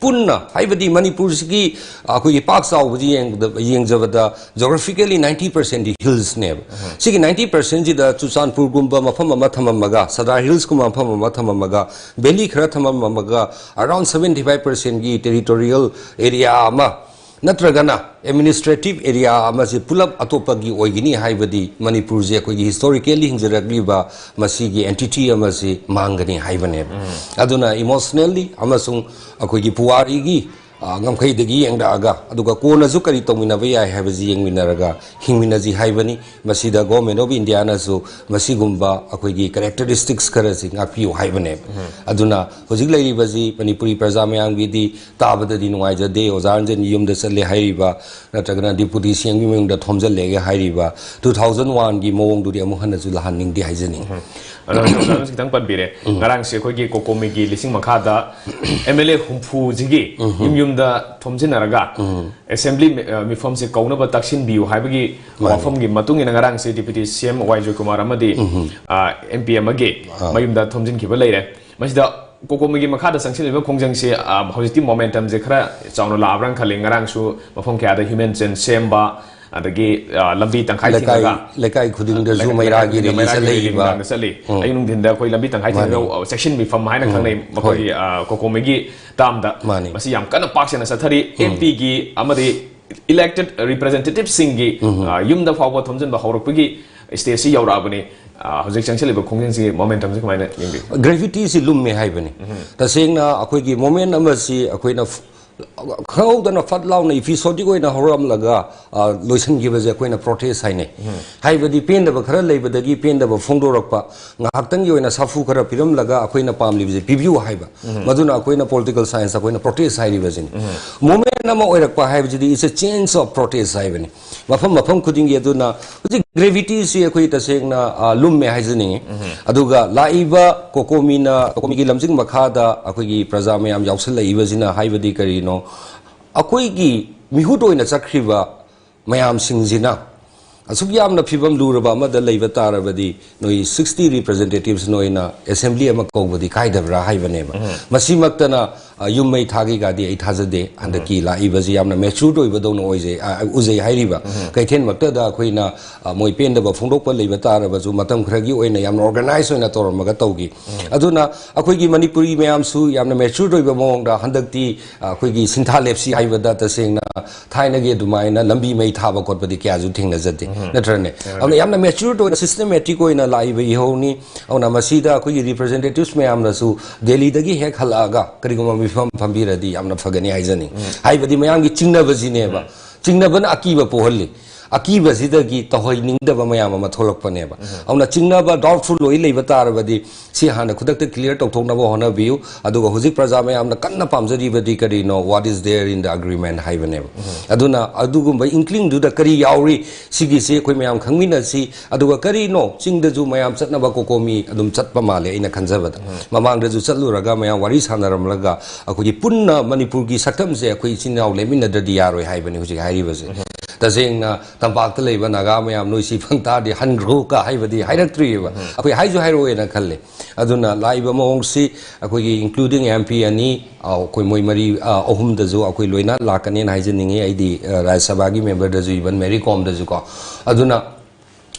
ꯄꯨꯟꯅ, ꯍꯥꯏꯕꯗꯤ ꯃꯅꯤꯄꯨꯔꯁꯤꯒꯤ ꯑꯩꯈꯣꯏꯒꯤ ꯄꯥꯛ ꯆꯥꯎꯕꯁꯤ ꯌꯦꯡꯕꯗ, ꯌꯦꯡꯖꯕꯗ geographically ninety percent ꯗꯤ hills ꯅꯦꯕ꯫ ꯁꯤꯒꯤ ninety percent ꯁꯤꯗ ꯆꯨꯔꯆꯥꯟꯄꯨꯔꯒꯨꯝꯕ ꯃꯐꯝ ꯑꯃ ꯊꯝꯃꯝꯃꯒ, ꯁꯗꯥꯔ hills ꯀꯨꯝꯕ ꯃꯐꯝ ꯑꯃ ꯊꯝꯃꯝꯃꯒ, valley ꯈꯔ ꯊꯝꯃꯝꯃꯒ, around seventy five percent ꯒꯤ territorial area ꯑꯃ ꯅꯠꯇ꯭ꯔꯒꯅ administrative area ꯑꯃꯁꯤ ꯄꯨꯂꯞ ꯑꯇꯣꯞꯄꯒꯤ ꯑꯣꯏꯒꯅꯤ ꯍꯥꯏꯕꯗꯤ ꯃꯅꯤꯄꯨꯔꯁꯦ ꯑꯩꯈꯣꯏꯒꯤ historically ꯍꯤꯡꯖꯔꯛꯂꯤꯕ ꯃꯁꯤꯒꯤ entity ꯑꯃꯁꯤ ꯃꯥꯡꯒꯅꯤ ꯍꯥꯏꯕꯅꯦꯕ꯫ ꯑꯗꯨꯅ emotionally ꯑꯃꯁꯨꯡ ꯑꯩꯈꯣꯏꯒꯤ ꯄꯨꯋꯥꯔꯤꯒꯤ, ꯑ, ꯉꯝꯈꯩꯗꯒꯤ ꯌꯦꯡꯂꯛꯑꯒ, ꯑꯗꯨꯒ ꯀꯣꯟꯅꯁꯨ ꯀꯔꯤ ꯇꯧꯃꯤꯟꯅꯕ ꯌꯥꯏ ꯍꯥꯏꯕꯁꯤ ꯌꯦꯡꯃꯤꯟꯅꯔꯒ ꯍꯤꯡꯃꯤꯟꯅꯁꯤ ꯍꯥꯏꯕꯅꯤ꯫ ꯃꯁꯤꯗ Government of India ꯅꯁꯨ ꯃꯁꯤꯒꯨꯝꯕ ꯑꯩꯈꯣꯏꯒꯤ characteristics ꯈꯔꯁꯤ ꯉꯥꯛꯄꯤꯌꯨ ꯍꯥꯏꯕꯅꯦꯕ꯫ ꯑꯗꯨꯅ ꯍꯧꯖꯤꯛ ꯂꯩꯔꯤꯕꯁꯤ ꯃꯅꯤꯄꯨꯔꯤ ꯄ꯭ꯔꯖꯥ ꯃꯌꯥꯝꯒꯤꯗꯤ ꯇꯥꯕꯗꯗꯤ ꯅꯨꯡꯉꯥꯏꯖꯗꯦ, ꯑꯣꯖꯥ ꯔꯟꯖꯟꯒꯤ ꯌꯨꯝꯗ ꯆꯠꯂꯦ ꯍꯥꯏꯔꯤꯕ, ꯅꯠꯇ꯭ꯔꯒꯅ Deputy C M ꯒꯤ ꯃꯌꯨꯝꯗ ꯊꯣꯝꯖꯤꯜꯂꯦꯒ ꯍꯥꯏꯔꯤꯕ two thousand one ꯒꯤ ꯃꯑꯣꯡꯗꯨꯗꯤ ꯑꯃꯨꯛ ꯍꯟꯅꯁꯨ ꯂꯥꯛꯍꯟꯅꯤꯡꯗꯦ ꯍꯥꯏꯖꯅꯤꯡꯉꯤ꯫ ꯑꯗꯣ ꯍꯧꯖꯤꯛ ꯑꯣꯖꯥꯅ ꯈꯤꯇꯪ ꯄꯟꯕꯤꯔꯦ, ꯉꯔꯥꯡꯁꯦ ꯑꯩꯈꯣꯏꯒꯤ ꯀꯣꯀꯣꯃꯤꯒꯤ ꯂꯤꯁꯤꯡ ꯃꯈꯥꯗ M L A ꯍꯨꯝꯐꯨꯁꯤꯒꯤ ꯌꯨꯝ ꯌꯨꯝꯗ ꯊꯣꯝꯖꯤꯟꯅꯔꯒ assembly ꯃꯤ-, ꯑ, ꯃꯤꯐꯝꯁꯦ ꯀꯧꯅꯕ ꯇꯛꯁꯤꯟꯕꯤꯌꯨ ꯍꯥꯏꯕꯒꯤ ꯋꯥꯐꯝꯒꯤ ꯃꯇꯨꯡ ꯏꯟꯅ ꯉꯔꯥꯡꯁꯦ Deputy C M ꯋꯥꯏ ꯖꯣꯏꯀꯨꯃꯥꯔ ꯑꯃꯗꯤ, ꯑ, M P ꯑꯃꯒꯤ ꯃꯌꯨꯝꯗ ꯊꯣꯝꯖꯤꯟꯈꯤꯕ ꯂꯩꯔꯦ꯫ ꯃꯁꯤꯗ ꯀꯣꯀꯣꯃꯤꯒꯤ ꯃꯈꯥꯗ ꯆꯪꯁꯤꯜꯂꯤꯕ ꯈꯣꯡꯖꯪꯁꯦ, ꯑ, ꯍꯧꯖꯤꯛꯇꯤ momentum ꯁꯦ ꯈꯔ ꯆꯥꯎꯅ ꯂꯥꯛꯑꯕ꯭ꯔꯥꯅ ꯈꯜꯂꯤ꯫ ꯉꯔꯥꯡꯁꯨ ꯃꯐꯝ ꯀꯌꯥꯗ human chain ꯁꯦꯝꯕ, ꯑꯗꯒꯤ, ꯑ, ꯂꯝꯕꯤ ꯇꯪꯈꯥꯏ ꯂꯩꯀꯥꯏ ꯊꯤꯡꯉꯒ, ꯂꯩꯀꯥꯏ ꯈꯨꯗꯤꯡꯗꯁꯨ ꯂꯩꯀꯥꯏ ꯃꯩꯔꯥꯒꯤ ꯈꯨꯗꯤꯡꯗ rally ꯃꯩꯔꯥꯒꯤ rally ꯆꯠꯂꯛꯏꯕ꯫ ꯅꯨꯡꯗꯥꯡꯗ ꯆꯠꯂꯤ꯫ ꯎꯝ꯫ ꯑꯌꯨꯛ ꯅꯨꯡꯊꯤꯟꯗ ꯑꯩꯈꯣꯏ ꯂꯝꯕꯤ ꯇꯪꯈꯥꯏ ꯃꯥꯅꯤ꯫ ꯊꯤꯡꯉꯒ, ꯑ, section ꯃꯤꯐꯝ ꯍꯥꯏꯅ ꯈꯪꯅꯩ ꯃꯈꯣꯏꯒꯤ, ꯑ, ꯀꯣꯀꯣꯃꯤꯒꯤ term ꯗ꯫ ꯃꯥꯅꯤ꯫ ꯃꯁꯤ ꯌꯥꯝ ꯀꯟꯅ ꯄꯥꯛ ꯁꯟꯅ ꯆꯠꯊꯔꯤ꯫ M P ꯒꯤ ꯑꯃꯗꯤ elected representative ꯁꯤꯡꯒꯤ, ꯑ, ꯌꯨꯝꯗ ꯐꯥꯎꯕ ꯊꯣꯝꯖꯤꯟꯕ ꯍꯧꯔꯛꯄꯒꯤ stage ꯁꯤ ꯌꯧꯔꯛꯑꯕꯅꯤ꯫ ꯑ, ꯍꯧꯖꯤꯛ ꯆꯪꯁꯤꯜꯂꯤꯕ ꯈꯣꯡꯖꯪꯁꯤꯒꯤ momentum ꯁꯤ ꯀꯃꯥꯏꯅ ꯌꯦꯡꯕꯤ? Gravity ꯁꯤ ꯂꯨꯝꯃꯦ ꯍꯥꯏꯕꯅꯤ꯫ ꯇꯁꯦꯡꯅ ꯑꯩꯈꯣꯏꯒꯤ moment ꯑꯃꯁꯤ ꯑꯩꯈꯣꯏꯅ ꯐ-, ꯈꯪꯍꯧꯗꯅ ꯐꯠ ꯂꯥꯎꯅ episodic ꯑꯣꯏꯅ ꯍꯧꯔꯛꯂꯒ, ꯑ, ꯂꯣꯏꯁꯤꯟꯈꯤꯕꯁꯦ ꯑꯩꯈꯣꯏꯅ protest ꯍꯥꯏꯅꯩ꯫ ꯍꯥꯏꯕꯗꯤ ꯄꯦꯟꯗꯕ ꯈꯔ ꯂꯩꯕꯗꯒꯤ ꯄꯦꯟꯗꯕ ꯐꯣꯡꯗꯣꯔꯛꯄ, ꯉꯥꯏꯍꯥꯛꯇꯪꯒꯤ ꯑꯣꯏꯅ ꯁꯥꯐꯨ ꯈꯔ ꯄꯤꯔꯝꯂꯒ ꯑꯩꯈꯣꯏꯅ ꯄꯥꯝꯂꯤꯕꯁꯦ ꯄꯤꯕꯤꯌꯨ ꯍꯥꯏꯕ꯫ ꯃꯗꯨꯅ ꯑꯩꯈꯣꯏꯅ political science ꯑꯩꯈꯣꯏꯅ protest ꯍꯥꯏꯔꯤꯕꯁꯤꯅꯤ꯫ Moment ꯑꯃ ꯑꯣꯏꯔꯛꯄ ꯍꯥꯏꯕꯁꯤꯗꯤ it's a change of protest ꯍꯥꯏꯕꯅꯤ꯫ ꯃꯐꯝ ꯃꯐꯝ ꯈꯨꯗꯤꯡꯒꯤ꯫ ꯑꯗꯨꯅ ꯍꯧꯖꯤꯛ gravity ꯁꯤ ꯑꯩꯈꯣꯏ ꯇꯁꯦꯡꯅ, ꯑ, ꯂꯨꯝꯃꯦ ꯍꯥꯏꯖꯅꯤꯡꯉꯤ꯫ ꯑꯗꯨꯒ ꯂꯥꯛꯏꯕ ꯀꯣꯀꯣꯃꯤꯅ, ꯀꯣꯀꯣꯃꯤꯒꯤ ꯂꯝꯖꯤꯡ ꯃꯈꯥꯗ ꯑꯩꯈꯣꯏꯒꯤ ꯄ꯭ꯔꯖꯥ ꯃꯌꯥꯝ ꯌꯥꯎꯁꯜꯂꯛꯏꯕꯁꯤꯅ ꯍꯥꯏꯕꯗꯤ ꯀꯔꯤꯅꯣ? ꯑꯩꯈꯣꯏꯒꯤ ꯃꯤꯍꯨꯠ ꯑꯣꯏꯅ ꯆꯠꯈ꯭ꯔꯤꯕ ꯃꯌꯥꯝꯁꯤꯡꯁꯤꯅ ꯑꯁꯨꯛ ꯌꯥꯝꯅ ꯐꯤꯕꯝ ꯂꯨꯔꯕ ꯑꯃꯗ ꯂꯩꯕ ꯇꯥꯔꯕꯗꯤ ꯅꯣꯏ sixty representatives ꯅꯣꯏꯅ assembly ꯑꯃ ꯀꯧꯕꯗꯤ ꯀꯥꯏꯗꯕ꯭ꯔꯥ ꯍꯥꯏꯕꯅꯦꯕ꯫ ꯃꯁꯤꯃꯛꯇꯅ ꯑ, ꯌꯨꯝ ꯃꯩ ꯊꯥꯒꯤꯒꯗꯤ ꯑꯩ ꯊꯥꯖꯗꯦ꯫ ꯍꯟꯗꯛꯀꯤ ꯂꯥꯛꯏꯕꯁꯤ ꯌꯥꯝꯅ matured ꯑꯣꯏꯕꯗꯧꯅ ꯑꯣꯏꯖꯩ, ꯑ, ꯎꯖꯩ ꯍꯥꯏꯔꯤꯕ꯫ ꯀꯩꯊꯦꯜꯃꯛꯇꯗ ꯑꯩꯈꯣꯏꯅ, ꯑ, ꯃꯣꯏ ꯄꯦꯟꯗꯕ ꯐꯣꯡꯗꯣꯛꯄ ꯂꯩꯕ ꯇꯥꯔꯕꯁꯨ, ꯃꯇꯝ ꯈꯔꯒꯤ ꯑꯣꯏꯅ ꯌꯥꯝꯅ organize ꯑꯣꯏꯅ ꯇꯧꯔꯝꯃꯒ ꯇꯧꯈꯤ꯫ ꯑꯗꯨꯅ ꯑꯩꯈꯣꯏꯒꯤ ꯃꯅꯤꯄꯨꯔꯤ ꯃꯌꯥꯝꯁꯨ ꯌꯥꯝꯅ matured ꯑꯣꯏꯕ ꯃꯑꯣꯡꯗ ꯍꯟꯗꯛꯇꯤ, ꯑ, ꯑꯩꯈꯣꯏꯒꯤ ꯁꯤꯟꯊꯥ ꯂꯦꯞꯁꯤ ꯍꯥꯏꯕꯗ ꯇꯁꯦꯡꯅ ꯊꯥꯏꯅꯒꯤ ꯑꯗꯨꯃꯥꯏꯅ ꯂꯝꯕꯤ ꯃꯩ ꯊꯥꯕ ꯈꯣꯠꯄꯗꯤ ꯀꯌꯥꯁꯨ ꯊꯦꯡꯅꯖꯗꯦ, ꯅꯠꯇ꯭ꯔꯅꯦ? ꯑꯗꯨꯅ ꯌꯥꯝꯅ matured ꯑꯣꯏꯅ systematic ꯑꯣꯏꯅ ꯂꯥꯛꯏꯕ ꯏꯍꯧꯅꯤ꯫ ꯑꯗꯨꯅ ꯃꯁꯤꯗ ꯑꯩꯈꯣꯏꯒꯤ representatives ꯃꯌꯥꯝꯅꯁꯨ ꯗꯦꯜꯂꯤꯗꯒꯤ ꯍꯦꯛ ꯍꯜꯂꯛꯑꯒ ꯀꯔꯤꯒꯨꯝꯕ ꯃꯤꯐꯝ ꯐꯝꯕꯤꯔꯗꯤ ꯌꯥꯝꯅ ꯐꯒꯅꯤ ꯍꯥꯏꯖꯅꯤꯡꯉꯤ꯫ ꯍꯥꯏꯕꯗꯤ ꯃꯌꯥꯝꯒꯤ ꯆꯤꯡꯅꯕꯁꯤꯅꯦꯕ꯫ ꯆꯤꯡꯅꯕꯅ ꯑꯀꯤꯕ ꯄꯣꯛꯍꯜꯂꯤ꯫ ꯑꯀꯤꯕꯁꯤꯗꯒꯤ ꯇꯧꯍꯟꯅꯤꯡꯗꯕ ꯃꯌꯥꯝ ꯑꯃ ꯊꯣꯛꯂꯛꯄꯅꯦꯕ꯫ ꯑꯗꯨꯅ ꯆꯤꯡꯅꯕ, doubtful ꯑꯣꯏ ꯂꯩꯕ ꯇꯥꯔꯕꯗꯤ ꯁꯤ ꯍꯥꯟꯅ ꯈꯨꯗꯛꯇ clear ꯇꯧꯊꯣꯛꯅꯕ ꯍꯣꯠꯅꯕꯤꯌꯨ꯫ ꯑꯗꯨꯒ ꯍꯧꯖꯤꯛ ꯄ꯭ꯔꯖꯥ ꯃꯌꯥꯝꯅ ꯀꯟꯅ ꯄꯥꯝꯖꯔꯤꯕꯗꯤ ꯀꯔꯤꯅꯣ? What is there in the agreement ꯍꯥꯏꯕꯅꯦꯕ꯫ ꯑꯗꯨꯅ ꯑꯗꯨꯒꯨꯝꯕ ꯏꯟꯀ꯭ꯂꯤꯡꯗꯨꯗ ꯀꯔꯤ ꯌꯥꯎꯔꯤ? ꯁꯤꯒꯤꯁꯤ ꯑꯩꯈꯣꯏ ꯃꯌꯥꯝ ꯈꯪꯃꯤꯟꯅꯁꯤ꯫ ꯑꯗꯨꯒ ꯀꯔꯤꯅꯣ? ꯆꯤꯡꯗꯁꯨ ꯃꯌꯥꯝ ꯆꯠꯅꯕ ꯀꯣꯀꯣꯃꯤ ꯑꯗꯨꯝ ꯆꯠꯄ ꯃꯥꯜꯂꯦ ꯑꯩꯅ ꯈꯟꯖꯕꯗ꯫ ꯃꯃꯥꯡꯗꯁꯨ ꯆꯠꯂꯨꯔꯒ ꯃꯌꯥꯝ ꯋꯥꯔꯤ ꯁꯥꯟꯅꯔꯝꯂꯒ ꯑꯩꯈꯣꯏꯒꯤ ꯄꯨꯟꯅ ꯃꯅꯤꯄꯨꯔꯒꯤ ꯁꯛꯇꯝꯁꯦ ꯑꯩꯈꯣꯏ ꯏꯆꯤꯟ ꯏꯅꯥꯎ ꯂꯦꯞꯃꯤꯟꯅꯗ꯭ꯔꯗꯤ ꯌꯥꯔꯣꯏ ꯍꯥꯏꯕꯅꯤ ꯍꯧꯖꯤꯛ ꯍꯥꯏꯔꯤꯕꯁꯦ꯫ ꯇꯁꯦꯡꯅ ꯇꯝꯄꯥꯛꯇ ꯂꯩꯕ ꯅꯥꯒꯥ ꯃꯌꯥꯝ ꯅꯣꯏ ꯁꯤ ꯐꯪ ꯇꯥꯔꯗꯤ ꯍꯟꯈ꯭ꯔꯣ ꯀ ꯍꯥꯏꯕꯗꯤ ꯍꯥꯏꯔꯛꯇ꯭ꯔꯤꯑꯕ꯫ ꯑꯩꯈꯣꯏ ꯍꯥꯏꯁꯨ ꯍꯥꯏꯔꯛꯑꯣꯏꯅ ꯈꯜꯂꯦ꯫ ꯑꯗꯨꯅ ꯂꯥꯛꯏꯕ ꯃꯑꯣꯡꯁꯤ ꯑꯩꯈꯣꯏꯒꯤ including M P ꯑꯅꯤ, ꯑ, ꯑꯩꯈꯣꯏ ꯃꯣꯏ ꯃꯔꯤ, ꯑ, ꯑꯍꯨꯝꯗꯁꯨ ꯑꯩꯈꯣꯏ ꯂꯣꯏꯅ ꯂꯥꯛꯀꯅꯦꯅ ꯍꯥꯏꯖꯅꯤꯡꯉꯤ꯫ ꯑꯩꯗꯤ, ꯑ, ꯔꯥꯖ꯭ꯌ ꯁꯚꯥꯒꯤ memberꯗꯁꯨ, even ꯃꯦꯔꯤ ꯀꯣꯝꯗꯁꯨ ꯀꯣ꯫ ꯑꯗꯨꯅ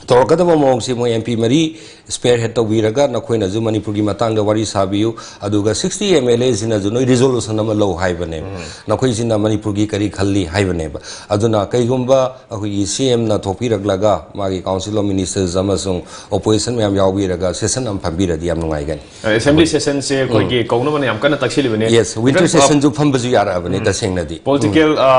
ꯇꯧꯔꯛꯀꯗꯕ ꯃꯑꯣꯡꯁꯤ ꯃꯣꯏ M P ꯃꯔꯤ spearhead ꯇꯧꯕꯤꯔꯒ ꯅꯈꯣꯏꯅꯁꯨ ꯃꯅꯤꯄꯨꯔꯒꯤ ꯃꯇꯥꯡꯗ ꯋꯥꯔꯤ ꯁꯥꯕꯤꯌꯨ꯫ ꯑꯗꯨꯒ sixty M L A ꯁꯤꯅꯁꯨ ꯅꯣꯏ resolution ꯑꯃ ꯂꯧ ꯍꯥꯏꯕꯅꯦꯕ꯫ ꯅꯈꯣꯏꯁꯤꯅ ꯃꯅꯤꯄꯨꯔꯒꯤ ꯀꯔꯤ ꯈꯜꯂꯤ ꯍꯥꯏꯕꯅꯦꯕ꯫ ꯑꯗꯨꯅ ꯀꯩꯒꯨꯝꯕ ꯑꯩꯈꯣꯏꯒꯤ C M ꯅ ꯊꯣꯛꯄꯤꯔꯛꯂꯒ ꯃꯥꯒꯤ Council of Ministers ꯑꯃꯁꯨꯡ opposition ꯃꯌꯥꯝ ꯌꯥꯎꯕꯤꯔꯒ session ꯑꯃ ꯐꯝꯕꯤꯔꯗꯤ ꯌꯥꯝ ꯅꯨꯡꯉꯥꯏꯒꯅꯤ꯫ Assembly sessionꯁꯦ ꯑꯩꯈꯣꯏꯒꯤ ꯀꯧꯅꯕꯅ ꯌꯥꯝ ꯀꯟꯅ ꯇꯛꯁꯤꯜꯂꯤꯕꯅꯤ꯫ Yes, winter sessionꯁꯨ ꯐꯝꯕꯁꯨ ꯌꯥꯔꯛꯑꯕꯅꯤ ꯇꯁꯦꯡꯅꯗꯤ꯫ Political, ꯑ,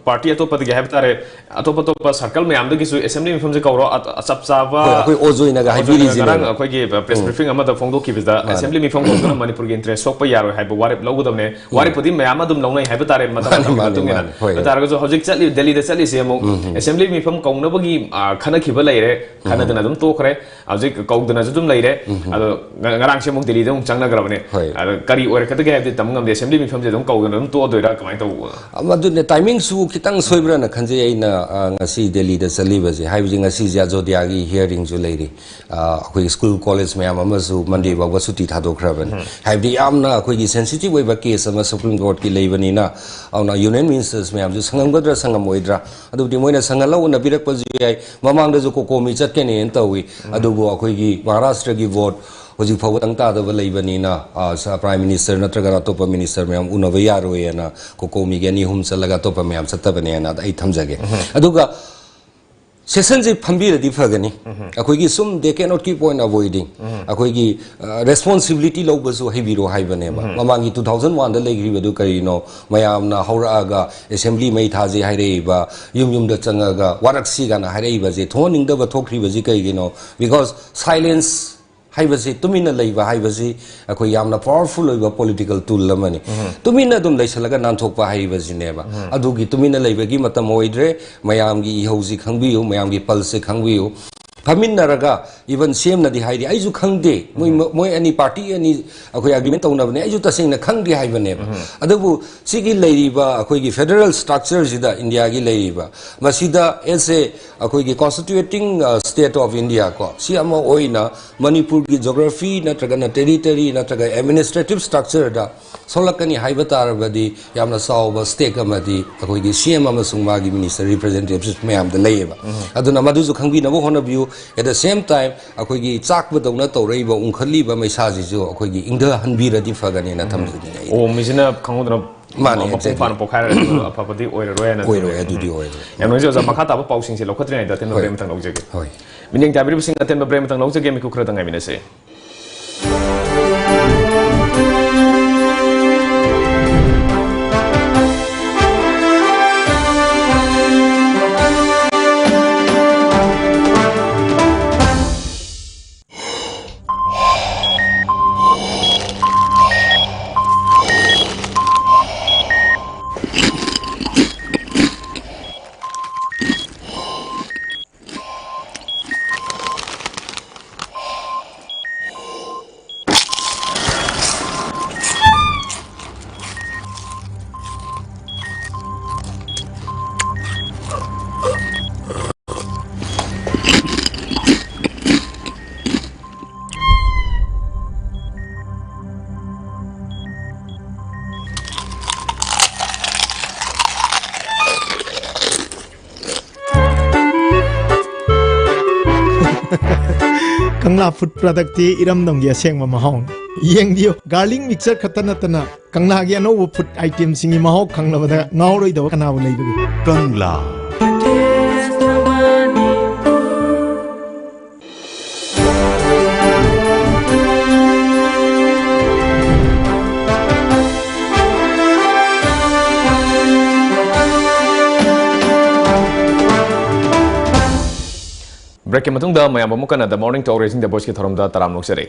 party ꯑꯇꯣꯞꯄꯗꯒꯤ ꯍꯥꯏꯕ ꯇꯥꯔꯦ, ꯑꯇꯣꯞ ꯑꯇꯣꯞꯄ circle ꯃꯌꯥꯝꯗꯒꯤꯁꯨ assembly ꯃꯤꯐꯝꯁꯦ ꯀꯧꯔꯣ, ꯑ-, ꯑ-, ꯆꯞ ꯆꯥꯕ ꯍꯣꯏ, ꯑꯩꯈꯣꯏ ꯑꯣꯖꯣꯏꯅꯒ ꯑꯣꯖꯣꯏꯅꯒ ꯍꯥꯏꯕꯤꯔꯤꯁꯤꯅꯦꯕ꯫ ꯉꯔꯥꯡ ꯑꯩꯈꯣꯏꯒꯤ press briefing ꯑꯃꯗ ꯐꯣꯡꯗꯣꯛꯈꯤꯕꯗ assembly ꯃꯤꯐꯝ ꯀꯧꯗꯨꯅ ꯃꯅꯤꯄꯨꯔꯒꯤ interest ꯁꯣꯛꯄ ꯌꯥꯔꯣꯏ ꯍꯥꯏꯕ ꯋꯥꯔꯦꯞ ꯂꯧꯒꯗꯕꯅꯦ꯫ ꯋꯥꯔꯦꯞꯄꯨꯗꯤ ꯃꯌꯥꯝ ꯑꯗꯨꯝ ꯂꯧꯅꯩ ꯍꯥꯏꯕ ꯇꯥꯔꯦ, ꯃꯇꯝ ꯃꯥꯅꯤ, ꯃꯇꯝꯒꯤ ꯃꯥꯅꯤ, ꯃꯇꯨꯡ ꯏꯟꯅ꯫ ꯃꯥꯅꯤ, ꯍꯣꯏ, ꯑꯗꯨ ꯍꯣꯏ꯫ ꯇꯥꯔꯒꯁꯨ ꯍꯧꯖꯤꯛ ꯆꯠꯂꯤ, ꯗꯦꯜꯂꯤꯗ ꯆꯠꯂꯤꯁꯦ ꯑꯃꯨꯛ assembly ꯃꯤꯐꯝ ꯀꯧꯅꯕꯒꯤ, ꯑ, ꯈꯟꯅꯈꯤꯕ ꯂꯩꯔꯦ, ꯈꯟꯅꯗꯅ ꯑꯗꯨꯝ ꯇꯣꯛꯈ꯭ꯔꯦ꯫ ꯍꯧꯖꯤꯛ ꯀꯧꯗꯅꯁꯨ ꯑꯗꯨꯝ ꯂꯩꯔꯦ꯫ ꯑꯗꯣ ꯉ-, ꯉꯔꯥꯡꯁꯦ ꯑꯃꯨꯛ ꯗꯦꯜꯂꯤꯗ ꯑꯃꯨꯛ ꯆꯪꯅꯈ꯭ꯔꯕꯅꯦ꯫ ꯍꯣꯏ꯫ ꯑꯗꯣ ꯀꯔꯤ ꯑꯣꯏꯔꯛꯀꯗꯒꯦ ꯍꯥꯏꯕꯗꯤ ꯇꯝꯕ ꯉꯝꯗꯦ꯫ Assembly ꯃꯤꯐꯝꯁꯦ ꯑꯗꯨꯝ ꯀꯧꯗꯅ ꯑꯗꯨꯝ ꯇꯣꯛꯑꯗꯣꯏꯔꯥ, ꯀꯃꯥꯏꯅ ꯇꯧꯕ? ꯑꯃ, ꯑꯗꯨꯅꯦ, timingꯁꯨ ꯈꯤꯇꯪ ꯁꯣꯏꯕ꯭ꯔꯥꯅ ꯈꯟꯖꯩ ꯑꯩꯅ, ꯑ, ꯉꯁꯤ ꯗꯦꯜꯂꯤꯗ ꯆꯠꯂꯤꯕꯁꯦ꯫ ꯍꯥꯏꯕꯗꯤ ꯉꯁꯤꯁꯦ ꯑꯖꯣꯙ꯭ꯌꯥꯒꯤ hearingꯁꯨ ꯂꯩꯔꯤ꯫ ꯑ, ꯑꯩꯈꯣꯏꯒꯤ ꯁ꯭ꯀꯨꯜ ꯀꯣꯂꯦꯖ ꯃꯌꯥꯝ ꯑꯃꯁꯨ ꯃꯟꯗꯦ ꯐꯥꯎꯕ ꯁꯨꯇꯤ ꯊꯥꯗꯣꯛꯈ꯭ꯔꯕꯅꯤ꯫ ꯍꯥꯏꯕꯗꯤ ꯌꯥꯝꯅ ꯑꯩꯈꯣꯏꯒꯤ ꯁꯦꯟꯁꯤꯇꯤꯚ ꯑꯣꯏꯕ ꯀꯦꯁ ꯑꯃ ꯁꯨꯄ꯭ꯔꯤꯝ ꯀꯣꯔꯠꯀꯤ ꯂꯩꯕꯅꯤꯅ, ꯑꯗꯨꯅ ꯌꯨꯅꯤꯌꯟ ꯃꯤꯅꯤꯁꯇꯔꯁ ꯃꯌꯥꯝꯁꯨ ꯁꯪꯉꯝꯒꯗ꯭ꯔꯥ ꯁꯪꯉꯝꯃꯣꯏꯗ꯭ꯔꯥ, ꯑꯗꯨꯕꯨꯗꯤ ꯃꯣꯏꯅ ꯁꯪꯍꯜꯂꯒ ꯎꯅꯕꯤꯔꯛꯄꯁꯨ ꯌꯥꯏ꯫ ꯃꯃꯥꯡꯗꯁꯨ ꯀꯣꯀꯣꯃꯤ ꯆꯠꯀꯅꯦꯅ ꯇꯧꯏ, ꯑꯗꯨꯕꯨ ꯑꯩꯈꯣꯏꯒꯤ ꯃꯍꯥꯔꯥꯁꯇ꯭ꯔꯒꯤ ꯚꯣꯠ ꯍꯧꯖꯤꯛ ꯐꯥꯎꯕ ꯇꯪ ꯇꯥꯗꯕ ꯂꯩꯕꯅꯤꯅ, ꯑ, ꯁ-, ꯄ꯭ꯔꯥꯏꯝ ꯃꯤꯅꯤꯁꯇꯔ ꯅꯠꯇ꯭ꯔꯒꯅ ꯑꯇꯣꯞꯄ ꯃꯤꯅꯤꯁꯇꯔ ꯃꯌꯥꯝ ꯎꯅꯕ ꯌꯥꯔꯣꯏꯅ ꯀꯣꯀꯣꯃꯤꯒꯤ ꯑꯅꯤ ꯑꯍꯨꯝ ꯆꯠꯂꯒ ꯑꯇꯣꯞꯄ ꯃꯌꯥꯝ ꯆꯠꯇꯕꯅꯦꯅ ꯑꯩ ꯊꯝꯖꯒꯦ꯫ ꯑꯗꯨꯒ ꯁꯦꯁꯟꯁꯦ ꯐꯝꯕꯤꯔꯗꯤ ꯐꯒꯅꯤ꯫ ꯑꯩꯈꯣꯏꯒꯤ ꯁꯨꯝ they cannot keep on avoiding, ꯑꯩꯈꯣꯏꯒꯤ, ꯑ, ꯔꯦꯁꯄꯣꯟꯁꯤꯕꯤꯂꯤꯇꯤ ꯂꯧꯕꯁꯨ ꯍꯩꯕꯤꯔꯣ ꯍꯥꯏꯕꯅꯦꯕ꯫ ꯃꯃꯥꯡꯒꯤ ꯇꯨ ꯊꯥꯎꯖꯟ ꯋꯥꯟꯗ ꯂꯩꯈ꯭ꯔꯤꯕꯗꯨ ꯀꯔꯤꯅꯣ? ꯃꯌꯥꯝꯅ ꯍꯧꯔꯛꯑꯒ ꯑꯦꯁꯦꯝꯕ꯭ꯂꯤ ꯃꯩ ꯊꯥꯁꯤ ꯍꯥꯏꯔꯛꯏꯕ, ꯌꯨꯝ ꯌꯨꯝꯗ ꯆꯪꯉꯒ ꯋꯥꯔꯛꯁꯤ ꯀꯥꯏꯅ ꯍꯥꯏꯔꯛꯏꯕꯁꯦ, ꯊꯣꯛꯍꯟꯅꯤꯡꯗꯕ ꯊꯣꯛꯈ꯭ꯔꯤꯕꯁꯤ ꯀꯩꯒꯤꯅꯣ? ꯕꯤꯀꯣꯁ ꯁꯥꯏꯂꯦꯟꯁ ꯍꯥꯏꯕꯁꯤ, ꯇꯨꯃꯤꯟꯅ ꯂꯩꯕ ꯍꯥꯏꯕꯁꯤ ꯑꯩꯈꯣꯏ ꯌꯥꯝꯅ ꯄꯋꯥꯔꯐꯨꯜ ꯑꯣꯏꯕ ꯄꯣꯂꯤꯇꯤꯀꯦꯜ ꯇꯨꯜ ꯑꯃꯅꯤ꯫ ꯇꯨꯃꯤꯟꯅ ꯑꯗꯨꯝ ꯂꯩꯁꯜꯂꯒ ꯅꯥꯟꯊꯣꯛꯄ ꯍꯥꯏꯕꯁꯤꯅꯦꯕ꯫ ꯑꯗꯨꯒꯤ ꯇꯨꯃꯤꯟꯅ ꯂꯩꯕꯒꯤ ꯃꯇꯝ ꯑꯣꯏꯗ꯭ꯔꯦ꯫ ꯃꯌꯥꯝꯒꯤ ꯏꯍꯧꯁꯤ ꯈꯪꯕꯤꯌꯨ, ꯃꯌꯥꯝꯒꯤ ꯄꯜꯁꯁꯦ ꯈꯪꯕꯤꯌꯨ꯫ ꯐꯝꯃꯤꯟꯅꯔꯒ, ꯏꯚꯟ ꯁꯤ ꯑꯦꯝꯅꯗꯤ ꯍꯥꯏꯔꯤ, "ꯑꯩꯁꯨ ꯈꯪꯗꯦ, ꯃꯣꯏ, ꯃꯣꯏ ꯑꯅꯤ ꯄꯥꯔꯇꯤ ꯑꯅꯤ ꯑꯩꯈꯣꯏ ꯑꯦꯒ꯭ꯔꯤꯃꯦꯟ ꯇꯧꯅꯕꯅꯦ, ꯑꯩꯁꯨ ꯇꯁꯦꯡꯅ ꯈꯪꯗꯦ" ꯍꯥꯏꯕꯅꯦꯕ꯫ ꯑꯗꯨꯕꯨ ꯁꯤꯒꯤ ꯂꯩꯔꯤꯕ ꯑꯩꯈꯣꯏꯒꯤ ꯐꯦꯗꯔꯦꯜ ꯁ꯭ꯇ꯭ꯔꯛꯆꯔꯁꯤꯗ, ꯏꯟꯗꯤꯌꯥꯒꯤ ꯂꯩꯔꯤꯕ, ꯃꯁꯤꯗ ꯑꯦꯁ ꯑꯦ ꯑꯩꯈꯣꯏꯒꯤ constituting, ꯑ, state of India ꯀꯣ, ꯁꯤ ꯑꯃ ꯑꯣꯏꯅ ꯃꯅꯤꯄꯨꯔꯒꯤ ꯖꯣꯒ꯭ꯔꯥꯐꯤ ꯅꯠꯇ꯭ꯔꯒꯅ ꯇꯦꯔꯤꯇꯔꯤ ꯅꯠꯇ꯭ꯔꯒ ꯑꯦꯗꯃꯤꯅꯤꯁꯇ꯭ꯔꯦꯇꯤꯚ ꯁ꯭ꯇ꯭ꯔꯛꯆꯔꯗ ꯁꯣꯛꯂꯛꯀꯅꯤ ꯍꯥꯏꯕ ꯇꯥꯔꯕꯗꯤ, ꯌꯥꯝꯅ ꯆꯥꯎꯕ ꯁ꯭ꯇꯦꯛ ꯑꯃꯗꯤ ꯑꯩꯈꯣꯏꯒꯤ ꯁꯤ ꯑꯦꯝ ꯑꯃꯁꯨꯡ ꯃꯥꯒꯤ ꯃꯤꯅꯤꯁꯇꯔ ꯔꯤꯄ꯭ꯔꯖꯦꯟꯇꯦꯇꯤꯚꯁ ꯃꯌꯥꯝꯗ ꯂꯩꯌꯦꯕ꯫ ꯑꯗꯨꯅ ꯃꯗꯨꯁꯨ ꯈꯪꯕꯤꯅꯕ ꯍꯣꯠꯅꯕꯤꯌꯨ꯫ At the same time, ꯑꯩꯈꯣꯏꯒꯤ ꯆꯥꯛꯄꯗꯧꯅ ꯇꯧꯔꯛꯏꯕ, ꯎꯪꯈꯠꯂꯤꯕ ꯃꯩꯁꯥꯁꯤꯁꯨ ꯑꯩꯈꯣꯏꯒꯤ ꯏꯪꯊꯍꯟꯕꯤꯔꯗꯤ ꯐꯒꯅꯦꯅ ꯊꯝꯖꯅꯤꯡꯉꯤ ꯑꯩꯗꯤ꯫ ꯑꯣ, ꯃꯤꯁꯤꯅ ꯈꯪꯍꯧꯗꯅ ꯃꯥꯅꯦ, ꯃꯄꯨꯡ exactly꯫ ꯐꯥꯅ ꯄꯣꯛꯈꯥꯏꯔꯒꯁꯨ ꯑꯐꯕꯗꯤ ꯑꯣꯏꯔꯔꯣꯏ ꯍꯥꯏꯅ ꯑꯣꯏꯔꯣꯏ, ꯊꯝꯖꯒꯦ꯫ ꯑꯗꯨꯗꯤ ꯑꯣꯏꯔꯣꯏ꯫ ꯌꯥꯝ ꯅꯨꯡꯉꯥꯏꯖꯩ ꯑꯣꯖꯥ, ꯃꯈꯥ ꯇꯥꯕ ꯄꯥꯎꯁꯤꯡꯁꯦ ꯂꯧꯈꯠꯇ꯭ꯔꯤꯉꯩꯗ ꯑꯊꯦꯟꯕ ꯍꯣꯏ꯫ ꯕ꯭ꯔꯦꯛ ꯑꯃꯇꯪ ꯂꯧꯖꯒꯦ꯫ ꯍꯣꯏ꯫ ꯃꯤꯠꯌꯦꯡ ꯇꯥꯕꯤꯔꯤꯕꯁꯤꯡ, ꯑꯊꯦꯟꯕ ꯕ꯭ꯔꯦꯛ ꯑꯃꯇꯪ ꯂꯧꯖꯒꯦ, ꯃꯤꯀꯨꯞ ꯈꯔꯗ ꯉꯥꯏꯃꯤꯟꯅꯁꯦ꯫ ꯀꯪꯂꯥ ꯐꯨꯗ ꯄ꯭ꯔꯗꯛꯇꯤ ꯏꯔꯝꯗꯝꯒꯤ ꯑꯁꯦꯡꯕ ꯃꯍꯥꯎꯅꯤ꯫ ꯌꯦꯡꯕꯤꯌꯨ, ꯒꯥꯔꯂꯤꯛ ꯃꯤꯛꯆꯔ ꯈꯛꯇ ꯅꯠꯇꯅ ꯀꯪꯂꯥꯒꯤ ꯑꯅꯧꯕ ꯐꯨꯗ ꯑꯥꯏꯇꯦꯝꯁꯤꯡꯒꯤ ꯃꯍꯥꯎ ꯈꯪꯂꯕꯗ ꯉꯥꯎꯔꯣꯏꯗꯕ ꯀꯅꯥꯕꯨ ꯂꯩꯕꯒꯦ? ꯀꯪꯂꯥ꯫ ꯕ꯭ꯔꯦꯛꯀꯤ ꯃꯇꯨꯡꯗ ꯃꯌꯥꯝ ꯑꯃꯨꯛ ꯀꯟꯅ The Morning Talk Raising the Voiceꯀꯤ ꯊꯧꯔꯝꯗ ꯇꯔꯥꯝꯅ ꯑꯣꯛꯆꯔꯤ꯫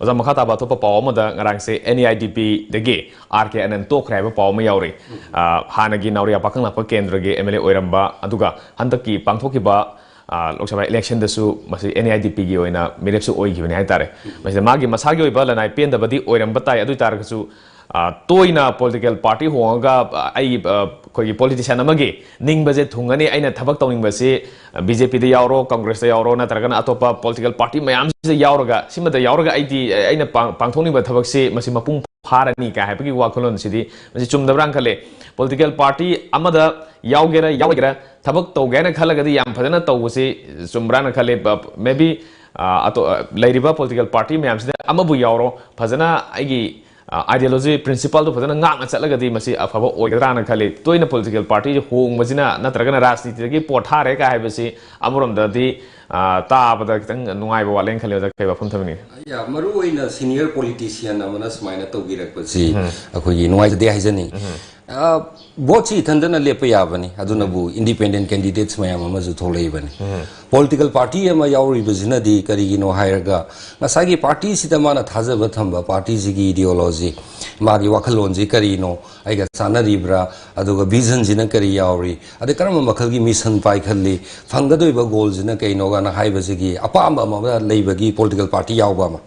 ꯑꯣꯖꯥ, ꯃꯈꯥ ꯇꯥꯕ ꯑꯇꯣꯞꯄ ꯄꯥꯎ ꯑꯃꯗ, ꯉꯔꯥꯡꯁꯦ ꯑꯦꯟ ꯏ ꯑꯥꯏ ꯗꯤ ꯄꯤꯗꯒꯤ ꯑꯥꯔ ꯀꯦ ꯑꯅꯟ ꯇꯣꯛꯈ꯭ꯔꯦ ꯍꯥꯏꯕ ꯄꯥꯎ ꯑꯃ ꯌꯥꯎꯔꯤ꯫ ꯑ, ꯍꯥꯟꯅꯒꯤ ꯅꯥꯎꯔꯤꯌꯥ ꯄꯥꯈꯪ ꯂꯥꯛꯄ ꯀꯦꯟꯗ꯭ꯔꯒꯤ ꯑꯦꯝ ꯑꯦꯜ ꯑꯦ ꯑꯣꯏꯔꯝꯕ, ꯑꯗꯨꯒ ꯍꯟꯗꯛꯀꯤ ꯄꯥꯡꯊꯣꯛꯈꯤꯕ, ꯑ, ꯂꯣꯛ ꯁꯚꯥ ꯏꯂꯦꯛꯁꯟꯗꯁꯨ ꯃꯁꯤ ꯑꯦꯟ ꯏ ꯑꯥꯏ ꯗꯤ ꯄꯤꯒꯤ ꯑꯣꯏꯅ ꯃꯤꯔꯦꯞꯁꯨ ꯑꯣꯏꯈꯤꯕꯅꯤ ꯍꯥꯏꯇꯥꯔꯦ꯫ ꯃꯁꯤꯗ ꯃꯥꯒꯤ ꯃꯁꯥꯒꯤ ꯑꯣꯏꯕ ꯂꯅꯥꯏ ꯄꯦꯟꯗꯕꯗꯤ ꯑꯣꯏꯔꯝꯕ ꯇꯥꯏ꯫ ꯑꯗꯨ ꯑꯣꯏ ꯇꯥꯔꯒꯁꯨ, ꯑ, ꯇꯣꯏꯅ ꯄꯣꯂꯤꯇꯤꯀꯦꯜ ꯄꯥꯔꯇꯤ ꯍꯣꯡꯉꯒ, ꯑ, ꯑꯩ, ꯑ, ꯑꯩꯈꯣꯏꯒꯤ ꯄꯣꯂꯤꯇꯤꯁꯤꯌꯥꯟ ꯑꯃꯒꯤ ꯅꯤꯡꯕꯁꯦ ꯊꯨꯡꯒꯅꯤ, ꯑꯩꯅ ꯊꯕꯛ ꯇꯧꯅꯤꯡꯕꯁꯤ, ꯑ, ꯕꯤ ꯖꯦ ꯄꯤꯗ ꯌꯥꯎꯔꯣ, ꯀꯪꯒ꯭ꯔꯦꯁꯇ ꯌꯥꯎꯔꯣ, ꯅꯠꯇ꯭ꯔꯒꯅ ꯑꯇꯣꯞꯄ ꯄꯣꯂꯤꯇꯤꯀꯦꯜ ꯄꯥꯔꯇꯤ ꯃꯌꯥꯝꯁꯤꯗ ꯌꯥꯎꯔꯒ, ꯁꯤꯃꯗ ꯌꯥꯎꯔꯒ ꯑꯩꯗꯤ, ꯑ, ꯑꯩꯅ ꯄꯥꯡ-, ꯄꯥꯡꯊꯣꯛꯅꯤꯡꯕ ꯊꯕꯛꯁꯤ ꯃꯁꯤ ꯃꯄꯨꯡ ꯐꯥꯔꯅꯤ ꯀꯥꯏ ꯍꯥꯏꯕꯒꯤ ꯋꯥꯈꯜꯂꯣꯟꯁꯤꯗꯤ ꯃꯁꯤ ꯆꯨꯝꯗꯕ꯭ꯔꯥꯅ ꯈꯜꯂꯦ꯫ ꯄꯣꯂꯤꯇꯤꯀꯦꯜ ꯄꯥꯔꯇꯤ ꯑꯃꯗ ꯌꯥꯎꯒꯦꯔꯥ ꯌꯥꯎꯔꯣꯏꯒꯦꯔꯥ, ꯊꯕꯛ ꯇꯧꯒꯦ ꯍꯥꯏꯅ ꯈꯜꯂꯒꯗꯤ ꯌꯥꯝ ꯐꯖꯅ ꯇꯧꯕꯁꯤ ꯆꯨꯝꯕ꯭ꯔꯥꯅ ꯈꯜꯂꯦ꯫ ꯕ-, maybe, ꯑ, ꯑꯇꯣ-, ꯑ, ꯂꯩꯔꯤꯕ ꯄꯣꯂꯤꯇꯤꯀꯦꯜ ꯄꯥꯔꯇꯤ ꯃꯌꯥꯝꯁꯤꯗ ꯑꯃꯕꯨ ꯌꯥꯎꯔꯣ, ꯐꯖꯅ ꯑꯩꯒꯤ, ꯑ, ideology, principleꯗꯨ ꯐꯖꯅ ꯉꯥꯛꯅ ꯆꯠꯂꯒꯗꯤ ꯃꯁꯤ ꯑꯐꯕ ꯑꯣꯏꯒꯗ꯭ꯔꯥꯅ ꯈꯜꯂꯤ꯫ ꯇꯣꯏꯅ ꯄꯣꯂꯤꯇꯤꯀꯦꯜ ꯄꯥꯔꯇꯤꯁꯤ ꯍꯣꯡꯕꯁꯤꯅ ꯅꯠꯇ꯭ꯔꯒꯅ ꯔꯥꯖꯅꯤꯇꯤꯗꯒꯤ ꯄꯣꯠ ꯊꯥꯔꯦ ꯀꯥꯏ ꯍꯥꯏꯕꯁꯤ ꯑꯃꯔꯣꯝꯗꯗꯤ, ꯑ, ꯇꯥꯕꯗ ꯈꯤꯇꯪ ꯅꯨꯡꯉꯥꯏꯕ ꯋꯥꯠꯂꯦꯅ ꯈꯜꯂꯤ꯫ ꯑꯣꯖꯥ, ꯀꯩ ꯋꯥꯐꯝ ꯊꯝꯕꯤꯅꯤꯡꯉꯤ? ꯌꯥ, ꯃꯔꯨꯑꯣꯏꯅ ꯁꯤꯅꯤꯌꯔ ꯄꯣꯂꯤꯇꯤꯁꯤꯌꯟ ꯑꯃꯅ ꯁꯨꯃꯥꯏꯅ ꯇꯧꯕꯤꯔꯛꯄꯁꯤ ꯑꯩꯈꯣꯏꯒꯤ ꯅꯨꯡꯉꯥꯏꯖꯗꯦ ꯍꯥꯏꯖꯅꯤꯡꯉꯤ꯫ ꯑ, ꯚꯣꯠꯁꯤ ꯏꯊꯟꯇꯅ ꯂꯦꯞꯄ ꯌꯥꯕꯅꯤ, ꯑꯗꯨꯅꯕꯨ ꯏꯟꯗꯤꯄꯦꯟꯗꯦꯟ ꯀꯦꯟꯗꯤꯗꯦꯠꯁ ꯃꯌꯥꯝ ꯑꯃꯁꯨ ꯊꯣꯛꯂꯛꯏꯕꯅꯤ꯫ ꯄꯣꯂꯤꯇꯤꯀꯦꯜ ꯄꯥꯔꯇꯤ ꯑꯃ ꯌꯥꯎꯔꯤꯕꯁꯤꯅꯗꯤ ꯀꯔꯤꯒꯤꯅꯣ ꯍꯥꯏꯔꯒ, ꯉꯁꯥꯏꯒꯤ ꯄꯥꯔꯇꯤꯁꯤꯗ ꯃꯥꯅ ꯊꯥꯖꯕ ꯊꯝꯕ, ꯄꯥꯔꯇꯤꯁꯤꯒꯤ ꯏꯗꯤꯑꯣꯂꯣꯖꯤ, ꯃꯥꯒꯤ ꯋꯥꯈꯜꯂꯣꯟꯁꯤ ꯀꯔꯤꯅꯣ, ꯑꯩꯒ ꯆꯥꯟꯅꯔꯤꯕ꯭ꯔꯥ, ꯑꯗꯨꯒ ꯚꯤꯖꯟꯁꯤꯅ ꯀꯔꯤ ꯌꯥꯎꯔꯤ, ꯑꯗꯩ ꯀꯔꯝꯕ ꯃꯈꯜꯒꯤ ꯃꯤꯁꯟ ꯄꯥꯏꯈꯠꯂꯤ, ꯐꯪꯒꯗꯣꯏꯕ ꯒꯣꯜꯁꯤꯅ ꯀꯩꯅꯣ ꯀꯥꯏꯅ ꯍꯥꯏꯕꯁꯤꯒꯤ ꯑꯄꯥꯝꯕ ꯑꯃ ꯂꯩꯕꯒꯤ ꯄꯣꯂꯤꯇꯤꯀꯦꯜ ꯄꯥꯔꯇꯤ ꯌꯥꯎꯕ ꯑꯃ꯫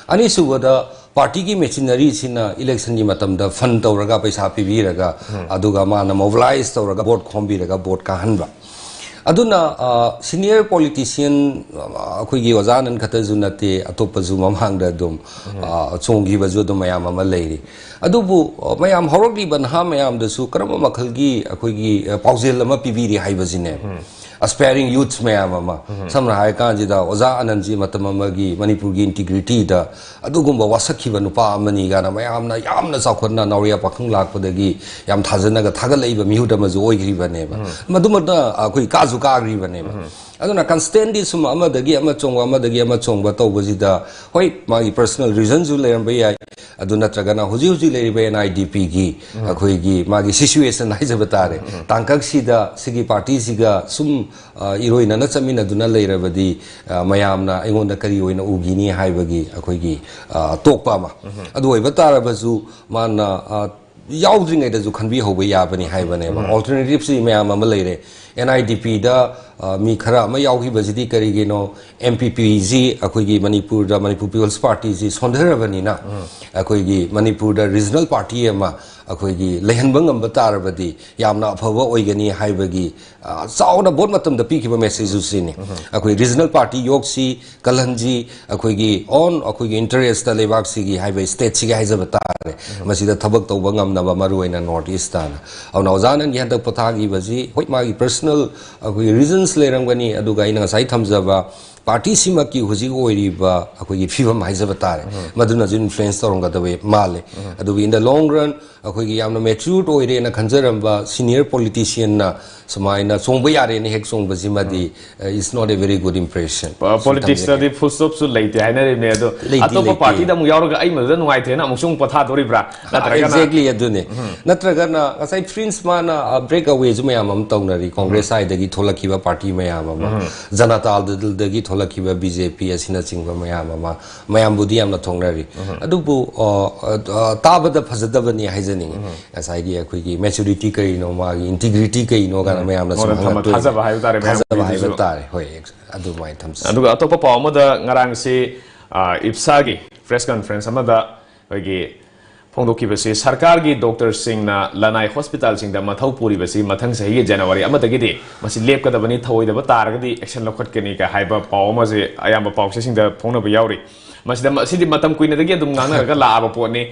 ꯑꯅꯤꯁꯨꯕꯗ, ꯄꯥꯔꯇꯤꯒꯤ ꯃꯦꯆꯤꯅꯔꯤꯁꯤꯅ ꯏꯂꯦꯛꯁꯟꯒꯤ ꯃꯇꯝꯗ ꯐꯟ ꯇꯧꯔꯒ, ꯄꯩꯁꯥ ꯄꯤꯕꯤꯔꯒ, ꯑꯗꯨꯒ ꯃꯥꯅ ꯃꯣꯕꯤꯂꯥꯏꯁ ꯇꯧꯔꯒ ꯚꯣꯠ ꯈꯣꯝꯕꯤꯔꯒ ꯚꯣꯠ ꯀꯥꯍꯟꯕ꯫ ꯑꯗꯨꯅ, ꯑ, ꯁꯤꯅꯤꯌꯔ ꯄꯣꯂꯤꯇꯤꯁꯤꯌꯟ, ꯑ, ꯑꯩꯈꯣꯏꯒꯤ ꯑꯣꯖꯥ ꯑꯅꯟ ꯈꯛꯇꯁꯨ ꯅꯠꯇꯦ, ꯑꯇꯣꯞꯄꯁꯨ ꯃꯃꯥꯡꯗ ꯑꯗꯨꯝ, ꯑ, ꯆꯣꯡꯈꯤꯕꯁꯨ ꯑꯗꯨꯝ ꯃꯌꯥꯝ ꯑꯃ ꯂꯩꯔꯤ꯫ ꯑꯗꯨꯕꯨ, ꯑ, ꯃꯌꯥꯝ, ꯍꯧꯔꯛꯂꯤꯕ ꯅꯍꯥ ꯃꯌꯥꯝꯗꯁꯨ ꯀꯔꯝꯕ ꯃꯈꯜꯒꯤ ꯑꯩꯈꯣꯏꯒꯤ, ꯑ, ꯄꯥꯎꯖꯦꯜ ꯑꯃ ꯄꯤꯕꯤꯔꯤ ꯍꯥꯏꯕꯁꯤꯅꯦ꯫ ꯑꯁꯄꯥꯏꯔꯤꯡ ꯌꯨꯠꯁ ꯃꯌꯥꯝ ꯑꯃ, ꯁꯝꯅ ꯍꯥꯏꯔ ꯀꯥꯟꯁꯤꯗ ꯑꯣꯖꯥ ꯑꯅꯟꯁꯤ ꯃꯇꯝ ꯑꯃꯒꯤ ꯃꯅꯤꯄꯨꯔꯒꯤ ꯏꯟꯇꯤꯒ꯭ꯔꯤꯇꯤꯗ ꯑꯗꯨꯒꯨꯝꯕ ꯋꯥꯁꯛꯈꯤꯕ ꯅꯨꯄꯥ ꯑꯃꯅꯤ ꯀꯥꯏꯅ ꯃꯌꯥꯝꯅ ꯌꯥꯝꯅ ꯆꯥꯎꯈꯠꯅ ꯅꯥꯎꯔꯤꯌꯥ ꯄꯥꯈꯪ ꯂꯥꯛꯄꯗꯒꯤ ꯌꯥꯝ ꯊꯥꯖꯅꯒ ꯊꯥꯒꯠꯂꯛꯏꯕ ꯃꯤꯍꯨꯠ ꯑꯃꯁꯨ ꯑꯣꯏꯈ꯭ꯔꯤꯕꯅꯦꯕ꯫ ꯃꯗꯨꯃꯛꯇ ꯑꯩꯈꯣꯏ ꯀꯥꯁꯨ ꯀꯥꯈ꯭ꯔꯤꯕꯅꯦꯕ꯫ ꯑꯗꯨꯅ ꯀꯟꯁꯇꯦꯟꯂꯤ ꯁꯨꯝ ꯑꯃꯗꯒꯤ ꯑꯃ ꯆꯣꯡꯕ, ꯑꯃꯗꯒꯤ ꯑꯃ ꯆꯣꯡꯕ ꯇꯧꯕꯁꯤꯗ, ꯍꯣꯏ, ꯃꯥꯒꯤ ꯄꯔꯁꯣꯅꯦꯜ ꯔꯤꯖꯟꯁꯨ ꯂꯩꯔꯝꯕ ꯌꯥꯏ, ꯑꯗꯨ ꯅꯠꯇ꯭ꯔꯒꯅ ꯍꯧꯖꯤꯛ ꯍꯧꯖꯤꯛ ꯂꯩꯔꯤꯕ ꯑꯦꯟ ꯑꯥꯏ ꯗꯤ ꯄꯤꯒꯤ ꯑꯩꯈꯣꯏꯒꯤ ꯃꯥꯒꯤ ꯁꯤꯆꯨꯋꯦꯁꯟ ꯍꯥꯏꯖꯕ ꯇꯥꯔꯦ, ꯇꯥꯡꯀꯛꯁꯤꯗ ꯁꯤꯒꯤ ꯄꯥꯔꯇꯤꯁꯤꯒ ꯁꯨꯝ, ꯑ, ꯏꯔꯣꯏꯅꯅ ꯆꯠꯃꯤꯟꯅꯗꯨꯅ ꯂꯩꯔꯕꯗꯤ, ꯑ, ꯃꯌꯥꯝꯅ ꯑꯩꯉꯣꯟꯗ ꯀꯔꯤ ꯑꯣꯏꯅ ꯎꯈꯤꯅꯤ ꯍꯥꯏꯕꯒꯤ ꯑꯩꯈꯣꯏꯒꯤ, ꯑ, ꯑꯇꯣꯞꯄ ꯑꯃ꯫ ꯑꯗꯨ ꯑꯣꯏꯕ ꯇꯥꯔꯕꯁꯨ ꯃꯥꯅ, ꯑ, ꯌꯥꯎꯗ꯭ꯔꯤꯉꯩꯗꯁꯨ ꯈꯟꯕꯤꯍꯧꯕ ꯌꯥꯕꯅꯤ ꯍꯥꯏꯕꯅꯦꯕ꯫ ꯑꯣꯜꯇꯔꯅꯦꯇꯤꯞꯁꯤ ꯃꯌꯥꯝ ꯑꯃ ꯂꯩꯔꯦ꯫ ꯑꯦꯟ ꯑꯥꯏ ꯗꯤ ꯄꯤꯗ, ꯑ, ꯃꯤ ꯈꯔ ꯑꯃ ꯌꯥꯎꯈꯤꯕꯁꯤꯗꯤ ꯀꯔꯤꯒꯤꯅꯣ? ꯑꯦꯝ ꯄꯤ ꯄꯤꯁꯤ ꯑꯩꯈꯣꯏꯒꯤ ꯃꯅꯤꯄꯨꯔꯗ, ꯃꯅꯤꯄꯨꯔ ꯄꯤꯄꯜꯁ ꯄꯥꯔꯇꯤꯁꯤ ꯁꯣꯟꯊꯔꯕꯅꯤꯅ, ꯑꯩꯈꯣꯏꯒꯤ ꯃꯅꯤꯄꯨꯔꯗ ꯔꯤꯖꯅꯦꯜ ꯄꯥꯔꯇꯤ ꯑꯃ ꯑꯩꯈꯣꯏꯒꯤ ꯂꯩꯍꯟꯕ ꯉꯝꯕ ꯇꯥꯔꯕꯗꯤ ꯌꯥꯝꯅ ꯑꯐꯕ ꯑꯣꯏꯒꯅꯤ ꯍꯥꯏꯕꯒꯤ, ꯑ, ꯆꯥꯎꯅ ꯚꯣꯠ ꯃꯇꯝꯗ ꯄꯤꯈꯤꯕ ꯃꯦꯁꯦꯖꯁꯨ ꯁꯤꯅꯤ꯫ ꯑꯩꯈꯣꯏ ꯔꯤꯖꯅꯦꯜ ꯄꯥꯔꯇꯤ ꯌꯣꯛꯁꯤ, ꯀꯜꯍꯟꯁꯤ, ꯑꯩꯈꯣꯏꯒꯤ ꯑꯣꯟ, ꯑꯩꯈꯣꯏꯒꯤ ꯏꯟꯇꯔꯦꯁꯇ ꯂꯩꯕꯥꯛꯁꯤꯒꯤ ꯍꯥꯏꯕ ꯁ꯭ꯇꯦꯠꯁꯤꯒꯤ ꯍꯥꯏꯖꯕ ꯇꯥꯔꯦ꯫ ꯃꯁꯤꯗ ꯊꯕꯛ ꯇꯧꯕ ꯉꯝꯅꯕ, ꯃꯔꯨꯑꯣꯏꯅ ꯅꯣꯔꯠ ꯏꯁꯇꯅ꯫ ꯑꯗꯨꯅ ꯑꯣꯖꯥ ꯑꯅꯟꯒꯤ ꯍꯟꯗꯛ ꯄꯣꯊꯥꯈꯤꯕꯁꯤ, ꯍꯣꯏ, ꯃꯥꯒꯤ ꯄꯔꯁꯣꯅꯦꯜ ꯑꯩꯈꯣꯏꯒꯤ ꯔꯤꯖꯟꯁ ꯂꯩꯔꯝꯒꯅꯤ, ꯑꯗꯨꯒ ꯑꯩꯅ ꯉꯁꯥꯏ ꯊꯝꯖꯕ ꯄꯥꯔꯇꯤꯁꯤꯃꯛꯀꯤ ꯍꯧꯖꯤꯛ ꯑꯣꯏꯔꯤꯕ ꯑꯩꯈꯣꯏꯒꯤ ꯐꯤꯕꯝ ꯍꯥꯏꯖꯕ ꯇꯥꯔꯦ, ꯃꯗꯨꯅꯁꯨ ꯏꯟꯐ꯭ꯂꯨꯌꯦꯟꯁ ꯇꯧꯔꯝꯒꯗꯕ ꯃꯥꯜꯂꯦ꯫ ꯑꯗꯨꯕꯨ in the long run ꯑꯩꯈꯣꯏꯒꯤ ꯌꯥꯝꯅ ꯃꯦꯆ꯭ꯌꯨꯔ ꯑꯣꯏꯔꯦꯅ ꯈꯟꯖꯔꯝꯕ ꯁꯤꯅꯤꯌꯔ ꯄꯣꯂꯤꯇꯤꯁꯤꯌꯟꯅ ꯁꯨꯃꯥꯏꯅ ꯆꯣꯡꯕ ꯌꯥꯔꯦꯅ ꯍꯦꯛ ꯆꯣꯡꯕꯁꯤꯃꯗꯤ, uh, it's not a very good impression꯫ ꯄꯣꯂꯤꯇꯤꯛꯁꯇꯗꯤ ꯐꯨꯜ ꯁ꯭ꯇꯣꯞꯁꯨ ꯂꯩꯇꯦ ꯍꯥꯏꯅꯔꯤꯕꯅꯦ, ꯑꯗꯣ ꯂꯩꯇꯦ, ꯑꯇꯣꯞꯄ ꯂꯩꯇꯦ꯫ ꯄꯥꯔꯇꯤꯗ ꯑꯃꯨꯛ ꯌꯥꯎꯔꯒ ꯑꯩ ꯃꯗꯨꯗ ꯅꯨꯡꯉꯥꯏꯇ꯭ꯔꯦꯅ ꯑꯃꯨꯛꯁꯨ ꯑꯃꯨꯛ ꯄꯣꯊꯥꯗꯣꯔꯤꯕ꯭ꯔꯥ? ꯅꯠꯇ꯭ꯔꯒꯅ ꯑꯦꯛꯖꯦꯛꯂꯤ ꯑꯗꯨꯅꯤ꯫ ꯅꯠꯇ꯭ꯔꯒꯅ ꯉꯁꯥꯏ ꯄ꯭ꯔꯤꯟꯁ ꯃꯥꯅ, ꯑ, ꯕ꯭ꯔꯦꯛ ꯑꯋꯦꯁꯨ ꯃꯌꯥꯝ ꯑꯃ ꯇꯧꯅꯔꯤ, ꯀꯣꯡꯒ꯭ꯔꯦꯁ ꯁꯥꯏꯗꯒꯤ ꯊꯣꯛꯂꯛꯈꯤꯕ ꯄꯥꯔꯇꯤ ꯃꯌꯥꯝ ꯑꯃ, ꯖꯅꯇꯥ ꯗꯜꯗꯒꯤ ꯊꯣꯛꯂꯛꯈꯤꯕ ꯕꯤ ꯖꯦ ꯄꯤ ꯑꯁꯤꯅꯆꯤꯡꯕ ꯃꯌꯥꯝ ꯑꯃ, ꯃꯌꯥꯝꯕꯨꯗꯤ ꯌꯥꯝꯅ ꯊꯣꯛꯅꯔꯤ꯫ ꯑꯗꯨꯕꯨ, ꯑ, ꯑ, ꯑ, ꯇꯥꯕꯗ ꯐꯖꯗꯕꯅꯤ ꯍꯥꯏꯖꯅꯤꯡꯉꯤ꯫ ꯉꯁꯥꯏꯒꯤ ꯑꯩꯈꯣꯏꯒꯤ ꯃꯦꯆꯨꯔꯤꯇꯤ ꯀꯩꯅꯣ, ꯃꯥꯒꯤ ꯏꯟꯇꯤꯒ꯭ꯔꯤꯇꯤ ꯀꯩꯅꯣ ꯀꯥꯏꯅ ꯃꯌꯥꯝꯅ ꯁꯨꯝ ꯃꯉꯣꯟꯗ ꯊꯝꯕ ꯍꯪꯉꯛꯇꯣꯏꯅꯦ꯫ ꯊꯥꯖꯕ ꯍꯥꯏꯕ ꯇꯥꯔꯦ, ꯊꯥꯖꯕ ꯃꯌꯥꯝꯒꯤꯗꯨꯁꯨ꯫ ꯍꯥꯏꯕ ꯇꯥꯔꯦ, ꯍꯣꯏ, ꯑꯗꯨꯃꯥꯏꯅ ꯊꯝꯖꯩ꯫ ꯑꯗꯨꯒ ꯑꯇꯣꯞꯄ ꯄꯥꯎ ꯑꯃꯗ, ꯉꯔꯥꯡꯁꯤ, ꯑ, ꯏꯞꯁꯥꯒꯤ ꯄ꯭ꯔꯦꯁ ꯀꯟꯐꯔꯦꯟꯁ ꯑꯃꯗ ꯑꯩꯈꯣꯏꯒꯤ ꯐꯣꯡꯗꯣꯛꯈꯤꯕꯁꯤ, ꯁꯔꯀꯥꯔꯒꯤ ꯗꯣꯛꯇꯔꯁꯤꯡꯅ ꯂꯅꯥꯏ ꯍꯣꯁꯄꯤꯇꯥꯜꯁꯤꯡꯗ ꯃꯊꯧ ꯄꯨꯔꯤꯕꯁꯤ ꯃꯊꯪ ꯆꯍꯤꯒꯤ ꯖꯅꯋꯥꯔꯤ ꯑꯃꯗꯒꯤꯗꯤ ꯃꯁꯤ ꯂꯦꯞꯀꯗꯕꯅꯤ, ꯊꯧꯑꯣꯏꯗꯕ ꯇꯥꯔꯒꯗꯤ ꯑꯦꯛꯁꯟ ꯂꯧꯈꯠꯀꯅꯤ ꯀ ꯍꯥꯏꯕ ꯄꯥꯎ ꯑꯃꯁꯦ ꯑꯌꯥꯝꯕ ꯄꯥꯎꯆꯦꯁꯤꯡꯗ ꯐꯣꯡꯅꯕ ꯌꯥꯎꯔꯤ꯫ ꯃꯁꯤꯗ, ꯃꯁꯤꯗꯤ ꯃꯇꯝ ꯀꯨꯏꯅꯗꯒꯤ ꯑꯗꯨꯝ ꯉꯥꯡꯅꯔꯒ ꯂꯥꯛꯑꯕ ꯄꯣꯠꯅꯤ꯫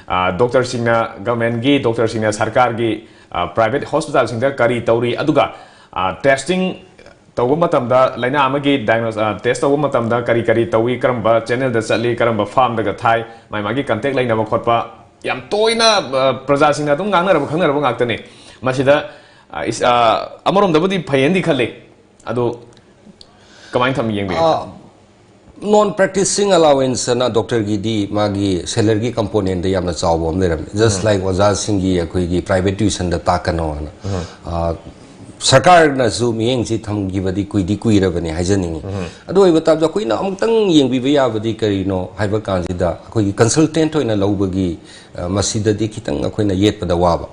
ꯑ, ꯗꯣꯛꯇꯔꯁꯤꯡꯅ, ꯒꯚꯔꯟꯃꯦꯟꯒꯤ ꯗꯣꯛꯇꯔꯁꯤꯡꯅ ꯁꯔꯀꯥꯔꯒꯤ, ꯑ, ꯄ꯭ꯔꯥꯏꯚꯦꯠ ꯍꯣꯁꯄꯤꯇꯥꯜꯁꯤꯡꯗ ꯀꯔꯤ ꯇꯧꯔꯤ, ꯑꯗꯨꯒ, ꯑ, ꯇꯦꯁꯇꯤꯡ ꯇꯧꯕ ꯃꯇꯝꯗ, ꯂꯥꯏꯅꯥ ꯑꯃꯒꯤ diagnose, ꯑ, test ꯇꯧꯕ ꯃꯇꯝꯗ ꯀꯔꯤ ꯀꯔꯤ ꯇꯧꯏ, ꯀꯔꯝꯕ channel ꯗ ꯆꯠꯂꯤ, ꯀꯔꯝꯕ farm ꯗꯒ ꯊꯥꯏ, ꯃꯥꯒꯤ ꯃꯥꯒꯤ contact ꯂꯩꯅꯕ ꯈꯣꯠꯄ, ꯌꯥꯝ ꯇꯣꯏꯅ, ꯑ, ꯄ꯭ꯔꯖꯥꯁꯤꯡꯅ ꯑꯗꯨꯝ ꯉꯥꯡꯅꯔꯕ ꯈꯪꯅꯔꯕ ꯉꯥꯛꯇꯅꯤ꯫ ꯃꯁꯤꯗ, ꯑ, ꯏꯁ-, ꯑ, ꯑꯃꯔꯣꯝꯗꯕꯨꯗꯤ ꯐꯩꯌꯦꯅꯗꯤ ꯈꯜꯂꯤ꯫ ꯑꯗꯨ ꯀꯃꯥꯏꯅ ꯊꯝ-, ꯌꯦꯡꯕꯤꯒꯦ? ꯑ, non practicing allowance ꯑꯅ doctor ꯒꯤꯗꯤ ꯃꯥꯒꯤ salary ꯒꯤ component ꯗ ꯌꯥꯝꯅ ꯆꯥꯎꯕ ꯑꯃ ꯂꯩꯔꯝꯃꯤ꯫ Just like ꯑꯣꯖꯥꯁꯤꯡꯒꯤ ꯑꯩꯈꯣꯏꯒꯤ private tuition ꯗ ꯇꯥꯛꯀꯅꯣ ꯍꯥꯏꯅ꯫ ꯑ, ꯁꯔꯀꯥꯔꯅꯁꯨ ꯃꯤꯠꯌꯦꯡꯁꯤ ꯊꯝꯈꯤꯕꯗꯤ ꯀꯨꯏꯗꯤ ꯀꯨꯏꯔꯕꯅꯤ ꯍꯥꯏꯖꯅꯤꯡꯉꯤ꯫ ꯑꯗꯨ ꯑꯣꯏꯕ ꯇꯥꯔꯁꯨ ꯑꯩꯈꯣꯏꯅ ꯑꯃꯨꯛꯇꯪ ꯌꯦꯡꯕꯤꯕ ꯌꯥꯕꯗꯤ ꯀꯔꯤꯅꯣ ꯍꯥꯏꯕ ꯀꯥꯟꯁꯤꯗ, ꯑꯩꯈꯣꯏꯒꯤ consultant ꯑꯣꯏꯅ ꯂꯧꯕꯒꯤ, ꯑ, ꯃꯁꯤꯗꯗꯤ ꯈꯤꯇꯪ ꯑꯩꯈꯣꯏꯅ ꯌꯦꯠꯄꯗ ꯋꯥꯕ꯫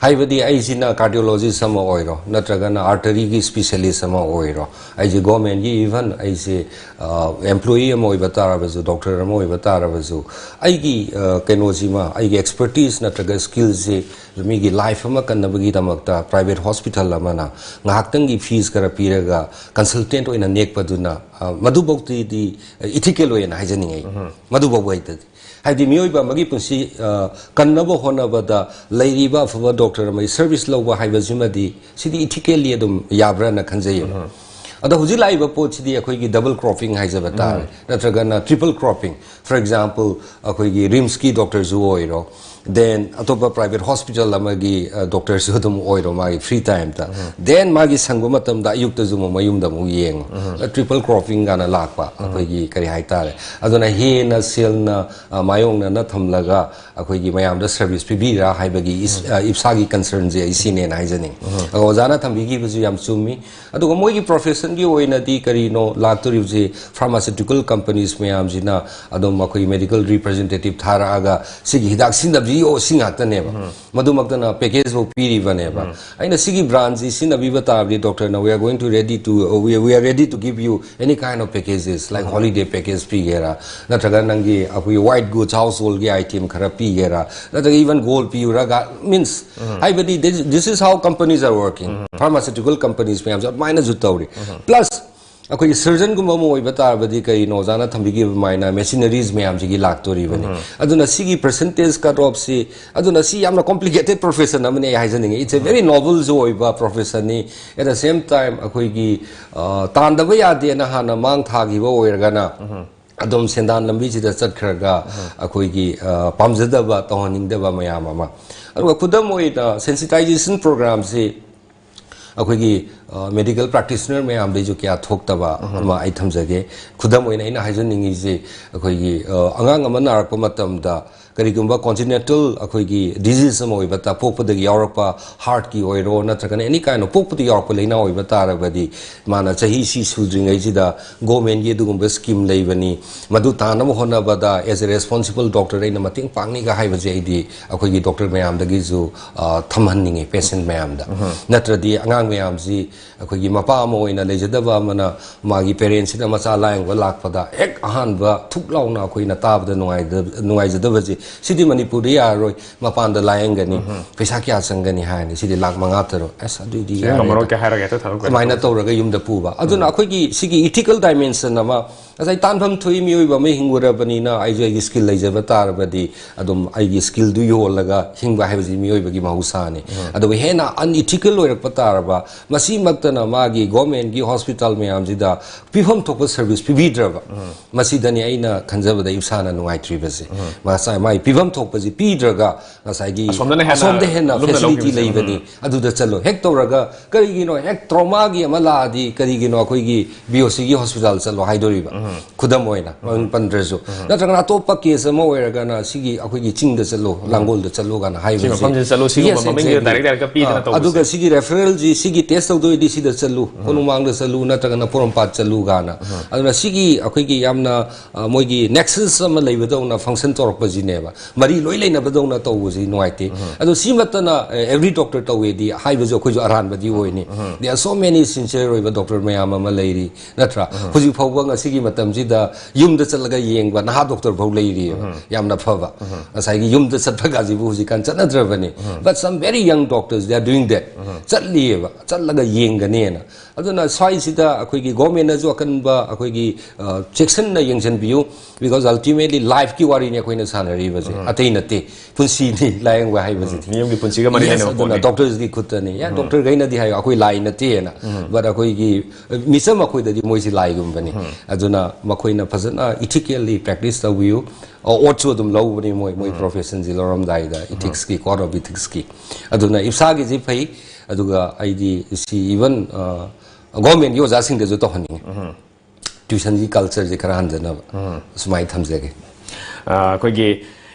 ꯍꯥꯏꯕꯗꯤ ꯑꯩꯁꯤꯅ cardiologist ꯑꯃ ꯑꯣꯏꯔꯣ, ꯅꯠꯇ꯭ꯔꯒꯅ artery ꯒꯤ specialist ꯑꯃ ꯑꯣꯏꯔꯣ, ꯑꯩꯁꯦ government ꯒꯤ, even ꯑꯩꯁꯦ, ꯑ, employee ꯑꯃ ꯑꯣꯏꯕ ꯇꯥꯔꯕꯁꯨ, doctor ꯑꯃ ꯑꯣꯏꯕ ꯇꯥꯔꯕꯁꯨ, ꯑꯩꯒꯤ, ꯑ, ꯀꯩꯅꯣꯁꯤꯃ, ꯑꯩꯒꯤ expertise ꯅꯠꯇ꯭ꯔꯒ skill ꯁꯤ ꯃꯤꯒꯤ life ꯑꯃ ꯀꯟꯅꯕꯒꯤꯗꯃꯛꯇ private hospital ꯑꯃꯅ ꯉꯥꯏꯍꯥꯛꯇꯪꯒꯤ fees ꯈꯔ ꯄꯤꯔꯒ consultant ꯑꯣꯏꯅ ꯅꯦꯛꯄꯗꯨꯅ, ꯑ, ꯃꯗꯨꯐꯧꯗꯤ ethical ꯑꯣꯏꯌꯦꯅ ꯍꯥꯏꯖꯅꯤꯡꯉꯤ꯫ ꯃꯗꯨꯐꯥꯎꯕ ꯍꯩꯇꯗꯤ꯫ ꯍꯥꯏꯗꯤ ꯃꯤꯑꯣꯏꯕ ꯑꯃꯒꯤ ꯄꯨꯟꯁꯤ, ꯑ, ꯀꯟꯅꯕ ꯍꯣꯠꯅꯕꯗ ꯂꯩꯔꯤꯕ ꯑꯐꯕ doctor ꯑꯃꯒꯤ service ꯂꯧꯕ ꯍꯥꯏꯕꯁꯤꯃꯗꯤ, ꯁꯤꯗꯤ ethically ꯑꯗꯨꯝ ꯌꯥꯕ꯭ꯔꯥꯅ ꯈꯟꯖꯩꯌꯦꯕ꯫ ꯑꯗꯣ ꯍꯧꯖꯤꯛ ꯂꯥꯛꯏꯕ ꯄꯣꯠꯁꯤꯗꯤ ꯑꯩꯈꯣꯏꯒꯤ double cropping ꯍꯥꯏꯖꯕ ꯇꯥꯔꯦ, ꯅꯠꯇ꯭ꯔꯒꯅ triple cropping꯫ For example, ꯑꯩꯈꯣꯏꯒꯤ RIMS ꯀꯤ doctor ꯁꯨ ꯑꯣꯏꯔꯣ, then ꯑꯇꯣꯞꯄ private hospital ꯑꯃꯒꯤ, ꯑ, doctor ꯁꯨ ꯑꯗꯨꯝ ꯑꯣꯏꯔꯣ, ꯃꯥꯒꯤ free time ꯇ꯫ Then ꯃꯥꯒꯤ ꯁꯪꯕ ꯃꯇꯝꯗ ꯑꯌꯨꯛꯇꯁꯨ ꯑꯃꯨꯛ ꯃꯌꯨꯝꯗ ꯑꯃꯨꯛ ꯌꯦꯡꯉꯣ꯫ ꯑ, triple cropping ꯀꯥꯏꯅ ꯂꯥꯛꯄ, ꯑꯩꯈꯣꯏꯒꯤ ꯀꯔꯤ ꯍꯥꯏꯇꯥꯔꯦ, ꯑꯗꯨꯅ ꯍꯦꯟꯅ ꯁꯦꯜꯅ, ꯑ, ꯃꯥꯌꯣꯛꯅꯅ ꯊꯝꯂꯒ ꯑꯩꯈꯣꯏꯒꯤ ꯃꯌꯥꯝꯗ service ꯄꯤꯕꯤꯔꯥ ꯍꯥꯏꯕꯒꯤ ꯏꯁ-, ꯑ, ꯏꯁꯥꯒꯤ concern ꯁꯦ ꯑꯩ ꯁꯤꯅꯦꯅ ꯍꯥꯏꯖꯅꯤꯡꯉꯤ꯫ ꯑꯗꯣ ꯑꯣꯖꯥꯅ ꯊꯝꯕꯤꯈꯤꯕꯁꯨ ꯌꯥꯝ ꯆꯨꯝꯃꯤ꯫ ꯑꯗꯨꯒ ꯃꯣꯏꯒꯤ profession ꯒꯤ ꯑꯣꯏꯅꯗꯤ ꯀꯔꯤꯅꯣ ꯂꯥꯛꯇꯣꯔꯤꯕꯁꯤ, pharmaceutical companies ꯃꯌꯥꯝꯁꯤꯅ ꯑꯗꯨꯝ ꯑꯩꯈꯣꯏ medical representative ꯊꯥꯔꯛꯑꯒ ꯁꯤꯒꯤ ꯍꯤꯗꯥꯛ ꯁꯤꯖꯤꯟꯅꯕꯤꯌꯣ ꯁꯤ ꯉꯥꯛꯇꯅꯦꯕ꯫ ꯃꯗꯨꯃꯛꯇꯅ package ꯐꯥꯎ ꯄꯤꯔꯤꯕꯅꯦꯕ꯫ ꯑꯩꯅ ꯁꯤꯒꯤ brand ꯁꯤ ꯁꯤꯖꯤꯟꯅꯕꯤꯕ ꯇꯥꯔꯕꯗꯤ doctor ꯅ, "We are going to ready to, we, we are ready to give you any kind of packages, like holiday package ꯄꯤꯒꯦꯔꯥ, ꯅꯠꯇ꯭ꯔꯒ ꯅꯪꯒꯤ ꯑꯩꯈꯣꯏꯒꯤ white goods, household ꯒꯤ item ꯈꯔ ꯄꯤꯒꯦꯔꯥ, ꯅꯠꯇ꯭ꯔꯒ even gold ꯄꯤꯌꯨꯔꯒ", means, ꯍꯥꯏꯕꯗꯤ this, this is how companies are working, pharmaceutical companies ꯃꯌꯥꯝꯁꯨ ꯑꯗꯨꯃꯥꯏꯅꯁꯨ ꯇꯧꯔꯤ꯫ Plus, ꯑꯩꯈꯣꯏꯒꯤ surgeonꯒꯨꯝꯕ ꯑꯃ ꯑꯣꯏꯕ ꯇꯥꯔꯕꯗꯤ ꯀꯔꯤꯅꯣ ꯑꯣꯖꯥꯅ ꯊꯝꯕꯤꯈꯤꯕ ꯑꯗꯨꯃꯥꯏꯅ machineries ꯃꯌꯥꯝꯁꯤꯒꯤ ꯂꯥꯛꯇꯣꯔꯤꯕꯅꯤ꯫ ꯑꯗꯨꯅ ꯁꯤꯒꯤ percentage cut offꯁꯤ, ꯑꯗꯨꯅ ꯁꯤ ꯌꯥꯝꯅ complicated profession ꯑꯃꯅꯤ ꯑꯩ ꯍꯥꯏꯖꯅꯤꯡꯉꯤ꯫ It's a very nobleꯁꯨ ꯑꯣꯏꯕ professionꯅꯤ꯫ At the same time ꯑꯩꯈꯣꯏꯒꯤ ꯑ, ꯇꯥꯟꯗꯕ ꯌꯥꯗꯦꯅ ꯍꯥꯟꯅ ꯃꯥꯡ ꯊꯥꯈꯤꯕ ꯑꯣꯏꯔꯒꯅ ꯑꯗꯨꯝ ꯁꯦꯟꯗꯥꯟ ꯂꯝꯕꯤꯁꯤꯗ ꯆꯠꯈ꯭ꯔꯒ ꯑꯩꯈꯣꯏꯒꯤ ꯑ, ꯄꯥꯝꯖꯗꯕ, ꯇꯧꯍꯟꯅꯤꯡꯗꯕ ꯃꯌꯥꯝ ꯑꯃ꯫ ꯑꯗꯨꯒ ꯈꯨꯗꯝ ꯑꯣꯏꯅ sensitization programꯁꯤ ꯑꯩꯈꯣꯏꯒꯤ medical practitioner ꯃꯌꯥꯝꯗꯩꯁꯨ ꯀꯌꯥ ꯊꯣꯛꯇꯕ ꯑꯃ ꯑꯩ ꯊꯝꯖꯒꯦ꯫ ꯈꯨꯗꯝ ꯑꯣꯏꯅ ꯑꯩꯅ ꯍꯥꯏꯖꯅꯤꯡꯉꯤꯁꯦ, ꯑꯩꯈꯣꯏꯒꯤ ꯑ, ꯑꯉꯥꯡ ꯑꯃ ꯅꯥꯔꯛꯄ ꯃꯇꯝꯗ ꯀꯔꯤꯒꯨꯝꯕ congenital ꯑꯩꯈꯣꯏꯒꯤ disease ꯑꯃ ꯑꯣꯏꯕ ꯇ-, ꯄꯣꯛꯄꯗꯒꯤ ꯌꯥꯎꯔꯛꯄ heartꯀꯤ ꯑꯣꯏꯔꯣ ꯅꯠꯇ꯭ꯔꯒꯅ any kind of ꯄꯣꯛꯄꯗꯒꯤ ꯌꯥꯎꯔꯛꯄ ꯂꯥꯏꯅꯥ ꯑꯣꯏꯕ ꯇꯥꯔꯕꯗꯤ ꯃꯥꯅ ꯆꯍꯤ ꯁꯤ ꯁꯨꯗ꯭ꯔꯤꯉꯩꯁꯤꯗ governmentꯀꯤ ꯑꯗꯨꯒꯨꯝꯕ scheme ꯂꯩꯕꯅꯤ꯫ ꯃꯗꯨ ꯇꯥꯅꯕ ꯍꯣꯠꯅꯕꯗ as a responsible doctor ꯑꯩꯅ ꯃꯇꯦꯡ ꯄꯥꯡꯅꯤꯒ ꯍꯥꯏꯕꯁꯦ ꯑꯩꯗꯤ ꯑꯩꯈꯣꯏꯒꯤ doctor ꯃꯌꯥꯝꯗꯒꯤꯁꯨ ꯑ, ꯊꯝꯍꯟꯅꯤꯡꯉꯤ patient ꯃꯌꯥꯝꯗ꯫ ꯅꯠꯇ꯭ꯔꯗꯤ ꯑꯉꯥꯡ ꯃꯌꯥꯝꯁꯤ ꯑꯩꯈꯣꯏꯒꯤ ꯃꯄꯥ ꯑꯃ ꯑꯣꯏꯅ ꯂꯩꯖꯗꯕ ꯑꯃꯅ ꯃꯥꯒꯤ parentsꯁꯤꯅ ꯃꯆꯥ ꯂꯥꯌꯦꯡꯕ ꯂꯥꯛꯄꯗ ꯍꯦꯛ ꯑꯍꯥꯟꯕ ꯊꯨꯛ ꯂꯥꯎꯅ ꯑꯩꯈꯣꯏꯅ ꯇꯥꯕꯗ ꯅꯨꯡꯉꯥꯏꯗ-, ꯅꯨꯡꯉꯥꯏꯖꯗꯕꯁꯦ, "ꯁꯤꯗꯤ ꯃꯅꯤꯄꯨꯔꯗ ꯌꯥꯔꯔꯣꯏ, ꯃꯄꯥꯟꯗ ꯂꯥꯌꯦꯡꯒꯅꯤ, ꯄꯩꯁꯥ ꯀꯌꯥ ꯆꯪꯒꯅꯤ?" ꯍꯥꯏꯔꯅꯤ, "ꯁꯤꯗꯤ ꯂꯥꯛ ꯃꯉꯥ ꯇꯔꯨꯛ, ꯑꯁ ꯑꯗꯨꯏꯗꯤ ꯁꯤꯗꯤ ꯌꯥꯔꯦꯗ"꯫ ꯉꯝꯃꯔꯣꯏ ꯀꯩ ꯍꯥꯏꯔꯒ ꯍꯦꯛꯇ ꯊꯥꯗꯣꯛꯈ꯭ꯔꯦ꯫ ꯑꯗꯨꯃꯥꯏꯅ ꯇꯧꯔꯒ ꯌꯨꯝꯗ ꯄꯨꯕ꯫ ꯑꯗꯨꯅ ꯑꯩꯈꯣꯏꯒꯤ ꯁꯤꯒꯤ ethical dimension ꯑꯃ, ꯉꯁꯥꯏ ꯇꯥꯟꯐꯝ ꯊꯣꯛꯏ ꯃꯤꯑꯣꯏꯕ ꯑꯃ ꯍꯤꯡꯉꯨꯔꯕꯅꯤꯅ ꯑꯩꯁꯨ ꯑꯩꯒꯤ skill ꯂꯩꯖꯕ ꯇꯥꯔꯕꯗꯤ ꯑꯗꯨꯝ ꯑꯩꯒꯤ skillꯗꯨ ꯌꯣꯜꯂꯒ ꯍꯤꯡꯕ ꯍꯥꯏꯕꯁꯤ ꯃꯤꯑꯣꯏꯕꯒꯤ ꯃꯍꯧꯁꯥꯅꯤ꯫ ꯑꯗꯨꯒ ꯍꯦꯟꯅ unethical ꯑꯣꯏꯔꯛꯄ ꯇꯥꯔꯕ, ꯃꯁꯤꯃꯛꯇꯅ ꯃꯥꯒꯤ governmentꯀꯤ hospital ꯃꯌꯥꯝꯁꯤꯗ ꯄꯤꯐꯝ ꯊꯣꯛꯄ service ꯄꯤꯕꯤꯗ꯭ꯔꯕ, ꯃꯁꯤꯗꯅꯤ ꯑꯩꯅ ꯈꯟꯖꯕꯗ ꯏꯁꯥꯅ ꯅꯨꯡꯉꯥꯏꯇ꯭ꯔꯤꯕꯁꯦ꯫ ꯃꯁꯥ-, ꯃꯥꯒꯤ ꯄꯤꯐꯝ ꯊꯣꯛꯄꯁꯦ ꯄꯤꯗ꯭ꯔꯒ ꯉꯁꯥꯏꯒꯤ ꯑꯁꯣꯝꯗꯅ ꯍꯦꯟꯅ ꯑꯁꯣꯝꯗ ꯍꯦꯟꯅ ꯂꯨꯝꯅ facility ꯂꯧꯈꯤꯕꯁꯦ꯫ ꯂꯩꯕꯅꯤ, ꯑꯗꯨꯗ ꯆꯠꯂꯣ꯫ ꯍꯦꯛ ꯇꯧꯔꯒ ꯀꯔꯤꯒꯤꯅꯣ, ꯍꯦꯛ traumaꯒꯤ ꯑꯃ ꯂꯥꯛꯑꯗꯤ ꯀꯔꯤꯒꯤꯅꯣ ꯑꯩꯈꯣꯏꯒꯤ BOCꯒꯤ hospital ꯆꯠꯂꯣ ꯍꯥꯏꯗꯣꯔꯤꯕ? ꯈꯨꯗꯝ ꯑꯣꯏꯅ, ꯃꯃꯤꯡ ꯄꯟꯗ꯭ꯔꯁꯨ, ꯅꯠꯇ꯭ꯔꯒꯅ ꯑꯇꯣꯞꯄ case ꯑꯃ ꯑꯣꯏꯔꯒꯅ ꯁꯤꯒꯤ ꯑꯩꯈꯣꯏꯒꯤ ꯆꯤꯡꯗ ꯆꯠꯂꯣ, ꯂꯥꯡꯒꯣꯜꯗ ꯆꯠꯂꯣ ꯀꯥꯏꯅ ꯁꯤ ꯍꯥꯏꯕꯁꯦ꯫ ꯃꯐꯝꯁꯤꯗ ꯆꯠꯂꯣ, ꯁꯤꯒꯨꯝꯕ Yes, ꯃꯃꯤꯡꯁꯤꯗ exactly꯫ Direct directꯀ ꯄꯤꯗꯅ ꯑꯥ, ꯇꯧꯕꯁꯦ꯫ ꯑꯗꯨꯒ ꯁꯤꯒꯤ referralꯁꯤ, ꯁꯤꯒꯤ test ꯇꯧꯗꯣꯏꯗꯤ ꯁꯤꯗ ꯆꯠꯂꯨ, ꯀꯣꯅꯨꯡꯃꯥꯡꯗ ꯆꯠꯂꯨ, ꯅꯠꯇ꯭ꯔꯒꯅ ꯄꯣꯔꯣꯝꯄꯥꯠ ꯆꯠꯂꯨ ꯀꯥꯏꯅ꯫ ꯑꯗꯨꯅ ꯁꯤꯒꯤ ꯑꯩꯈꯣꯏꯒꯤ ꯌꯥꯝꯅ, ꯑ, ꯃꯣꯏꯒꯤ nexus ꯑꯃ ꯂꯩꯕꯗꯧꯅ function ꯇꯧꯔꯛꯄꯁꯤꯅꯦꯕ꯫ ꯃꯔꯤ ꯂꯣꯏ ꯂꯩꯅꯕꯗꯧꯅ ꯇꯧꯕꯁꯤ ꯅꯨꯡꯉꯥꯏꯇꯦ꯫ ꯑꯗꯣ ꯁꯤꯃꯠꯇꯅ, ꯑ, every doctor ꯇꯧꯋꯦꯗꯤ ꯍꯥꯏꯕꯁꯨ ꯑꯩꯈꯣꯏꯁꯨ ꯑꯔꯥꯟꯕꯗꯤ ꯑꯣꯏꯅꯤ꯫ There are so many sincere ꯑꯣꯏꯕ doctor ꯃꯌꯥꯝ ꯑꯃ ꯂꯩꯔꯤ, ꯅꯠꯇ꯭ꯔꯥ? ꯍꯧꯖꯤꯛ ꯐꯥꯎꯕ ꯉꯁꯤꯒꯤ ꯃꯇꯝꯁꯤꯗ ꯌꯨꯝꯗ ꯆꯠꯂꯒ ꯌꯦꯡꯕ ꯅꯍꯥ ꯗꯣꯛꯇꯔ ꯐꯥꯎ ꯂꯩꯔꯤꯑꯕ, ꯌꯥꯝꯅ ꯐꯕ꯫ ꯉꯁꯥꯏꯒꯤ ꯌꯨꯝꯗ ꯆꯠꯄꯒꯁꯤꯕꯨ ꯍꯧꯖꯤꯛꯀꯥꯟ ꯆꯠꯅꯗ꯭ꯔꯕꯅꯤ꯫ But some very young doctors, they are doing that. ꯆꯠꯂꯤꯑꯕ, ꯆꯠꯂꯒ ꯌꯦꯡꯒꯅꯦꯅ꯫ ꯑꯗꯨꯅ ꯁ꯭ꯋꯥꯏꯁꯤꯗ ꯑꯩꯈꯣꯏꯒꯤ ꯒꯣꯔꯃꯦꯟꯅꯁꯨ ꯑꯀꯟꯕ ꯑꯩꯈꯣꯏꯒꯤ, ꯑ, ꯆꯦꯛꯁꯤꯟꯅ ꯌꯦꯡꯁꯤꯟꯕꯤꯌꯨ, because ultimately life ꯀꯤ ꯋꯥꯔꯤꯅꯤ ꯑꯩꯈꯣꯏꯅ ꯁꯥꯟꯅꯔꯤꯕꯁꯦ, ꯑꯇꯩ ꯅꯠꯇꯦ꯫ ꯄꯨꯟꯁꯤꯅꯤ ꯂꯥꯌꯦꯡꯕ ꯍꯥꯏꯕꯁꯤꯗꯤ꯫ ꯃꯤꯑꯃꯒꯤ ꯄꯨꯟꯁꯤꯒ ꯃꯔꯤ Yes, ꯂꯩꯅꯕ ꯑꯗꯨꯅ ꯄꯣꯠꯅꯤ꯫ ꯗꯣꯛꯇꯔꯁꯀꯤ ꯈꯨꯠꯇꯅꯤ꯫ ꯌꯥ, ꯗꯣꯛꯇꯔꯈꯩꯅꯗꯤ ꯍꯥꯏꯌꯣ, "ꯑꯩꯈꯣꯏ ꯂꯥꯏ ꯅꯠꯇꯦꯅ", but ꯑꯩꯈꯣꯏꯒꯤ, ꯑ, ꯃꯤꯆꯝ ꯑꯩꯈꯣꯏꯗꯗꯤ ꯃꯣꯏꯁꯤ ꯂꯥꯏꯒꯨꯝꯕꯅꯤ꯫ ꯑꯗꯨꯅ ꯃꯈꯣꯏꯅ ꯐꯖꯅ ethically practice ꯇꯧꯕꯤꯌꯨ꯫ ꯑ, oath ꯁꯨ ꯑꯗꯨꯝ ꯂꯧꯕꯅꯤ ꯃꯣꯏ, ꯃꯣꯏ profession ꯁꯤ ꯂꯧꯔꯝꯗꯥꯏꯗ, ethics ꯀꯤ, code of ethics ꯀꯤ꯫ ꯑꯗꯨꯅ ꯏꯞꯁꯥꯒꯤꯁꯤ ꯐꯩ, ꯑꯗꯨꯒ ꯑꯩꯗꯤ ꯁꯤ even, ꯑ, ꯒꯣꯔꯃꯦꯟꯒꯤ ꯑꯣꯖꯥꯁꯤꯡꯗꯁꯨ ꯇꯧꯍꯟꯅꯤꯡꯉꯤ꯫ Tuition ꯒꯤ culture ꯁꯦ ꯈꯔ ꯍꯟꯖꯅꯕ꯫ ꯁꯨꯃꯥꯏꯅ ꯊꯝꯖꯒꯦ꯫ ꯑ, ꯑꯩꯈꯣꯏꯒꯤ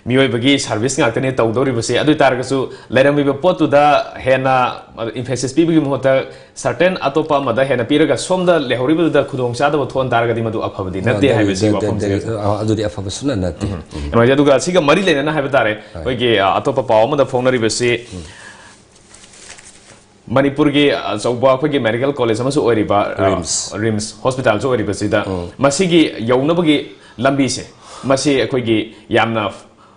ꯃꯤꯑꯣꯏꯕꯒꯤ service ꯉꯥꯛꯇꯅꯦ ꯇꯧꯗꯧꯔꯤꯕꯁꯦ꯫ ꯑꯗꯨ ꯑꯣꯏ ꯇꯥꯔꯒꯁꯨ ꯂꯩꯔꯝꯃꯤꯕ ꯄꯣꯠꯇꯨꯗ ꯍꯦꯟꯅ emphasis ꯄꯤꯕꯒꯤ ꯃꯍꯨꯠꯇ certain ꯑꯇꯣꯞꯄ ꯑꯃꯗ ꯍꯦꯟꯅ ꯄꯤꯔꯒ ꯁꯣꯝꯗ ꯂꯩꯍꯧꯔꯤꯕꯗꯨꯗ ꯈꯨꯗꯣꯡꯆꯥꯗꯕ ꯊꯣꯛꯍꯟ ꯇꯥꯔꯒꯗꯤ ꯃꯗꯨ ꯑꯐꯕꯗꯤ ꯅꯠꯇꯦ ꯑꯗꯨꯗꯤ ꯍꯥꯏꯕꯁꯤ ꯗ-, ꯗ-, ꯋꯥꯐꯝꯁꯤꯅꯤ꯫ ꯗ-, ꯑ, ꯑꯗꯨꯗꯤ ꯑꯐꯕꯁꯨ ꯅꯠꯇꯦ꯫ ꯎꯝ꯫ ꯑꯗꯨꯒ ꯁꯤꯒ ꯃꯔꯤ ꯂꯩꯅꯅ ꯍꯥꯏꯕ ꯇꯥꯔꯦ, ꯑꯩꯈꯣꯏꯒꯤ, ꯑ, ꯑꯇꯣꯞꯄ ꯄꯥꯎ ꯑꯃꯗ ꯐꯣꯡꯅꯔꯤꯕꯁꯤ, ꯃꯅꯤꯄꯨꯔꯒꯤ ꯑꯆꯧꯕ ꯑꯩꯈꯣꯏꯒꯤ medical college ꯑꯃꯁꯨ ꯑꯣꯏꯔꯤꯕ, ꯑ, RIMS꯫ RIMS hospital ꯁꯨ ꯑꯣꯏꯔꯤꯕꯁꯤꯗ, ꯃꯁꯤꯒꯤ ꯌꯧꯅꯕꯒꯤ ꯂꯝꯕꯤꯁꯦ, ꯃꯁꯤ ꯑꯩꯈꯣꯏꯒꯤ ꯌꯥꯝꯅ,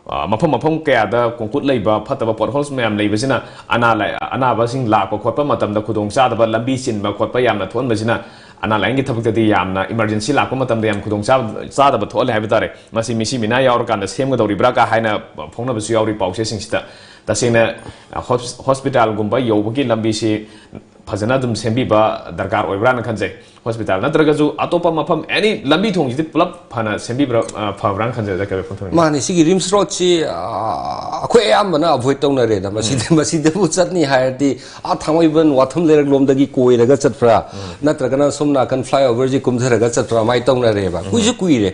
ꯑ, ꯃꯐꯝ ꯃꯐꯝ ꯀꯌꯥꯗ ꯀꯣꯡꯀꯨꯠ ꯂꯩꯕ, ꯐꯠꯇꯕ potholes ꯃꯌꯥꯝ ꯂꯩꯕꯁꯤꯅ ꯑꯅꯥ ꯂꯥꯏ-, ꯑꯅꯥꯕꯁꯤꯡ ꯂꯥꯛꯄ ꯈꯣꯠꯄ ꯃꯇꯝꯗ ꯈꯨꯗꯣꯡ ꯆꯥꯗꯕ, ꯂꯝꯕꯤ ꯆꯤꯟꯕ ꯈꯣꯠꯄ ꯌꯥꯝꯅ ꯊꯣꯛꯍꯟꯕꯁꯤꯅ ꯑꯅꯥ ꯂꯥꯏꯌꯦꯡꯒꯤ ꯊꯕꯛꯇꯗꯤ ꯌꯥꯝꯅ emergency ꯂꯥꯛꯄ ꯃꯇꯝꯗ ꯌꯥꯝ ꯈꯨꯗꯣꯡ ꯆꯥ-, ꯆꯥꯗꯕ ꯊꯣꯛꯍꯜꯂꯦ ꯍꯥꯏꯕ ꯇꯥꯔꯦ꯫ ꯃꯁꯤ ꯃꯤꯁꯤ ꯃꯤꯅꯥ ꯌꯥꯎꯔꯀꯥꯟꯗ ꯁꯦꯝꯒꯗꯧꯔꯤꯕ꯭ꯔꯥ ꯀ ꯍꯥꯏꯅ ꯐꯣꯡꯅꯕꯁꯨ ꯌꯥꯎꯔꯤ ꯄꯥꯎꯆꯦꯁꯤꯡꯁꯤꯗ꯫ ꯇꯁꯦꯡꯅ, ꯑ, ꯍꯣꯁ-, hospital ꯒꯨꯝꯕ ꯌꯧꯕꯒꯤ ꯂꯝꯕꯤꯁꯤ ꯐꯖꯅ ꯑꯗꯨꯝ ꯁꯦꯝꯕꯤꯕ ꯗꯔꯀꯥꯔ ꯑꯣꯏꯕ꯭ꯔꯥꯅ ꯈꯟꯖꯩ꯫ Hospital ꯅꯠꯇ꯭ꯔꯒꯁꯨ ꯑꯇꯣꯞꯄ ꯃꯐꯝ, any ꯂꯝꯕꯤ ꯊꯣꯡꯁꯤꯗꯤ ꯄꯨꯂꯞ ꯐꯅ ꯁꯦꯝꯕꯤꯕ꯭ꯔꯥ, ꯑ, ꯐꯕ꯭ꯔꯥꯅ ꯈꯟꯖꯩ, ꯗꯥꯛꯇꯔ ꯄꯟꯊꯨꯡ꯫ ꯃꯥꯅꯤ, ꯁꯤꯒꯤ RIMS road ꯁꯤ, ꯑ, ꯑꯩꯈꯣꯏ ꯑꯌꯥꯝꯕꯅ avoid ꯇꯧꯅꯔꯦꯗ꯫ ꯃꯁꯤꯗ, ꯃꯁꯤꯗꯕꯨ ꯆꯠꯅꯤ ꯍꯥꯏꯔꯗꯤ ꯑꯥ ꯊꯥꯡꯃꯩꯕꯟ ꯋꯥꯊꯨꯝ ꯂꯩꯔꯛ ꯂꯣꯝꯗꯒꯤ ꯀꯣꯏꯔꯒ ꯆꯠꯄ꯭ꯔꯥ, ꯅꯠꯇ꯭ꯔꯒꯅ ꯁꯣꯝ ꯅꯥꯀꯟ flyover ꯁꯤ ꯀꯨꯝꯊꯔꯒ ꯆꯠꯄ꯭ꯔꯥ, ꯑꯗꯨꯃꯥꯏꯅ ꯇꯧꯅꯔꯦꯕ꯫ ꯀꯨꯏꯁꯨ ꯀꯨꯏꯔꯦ꯫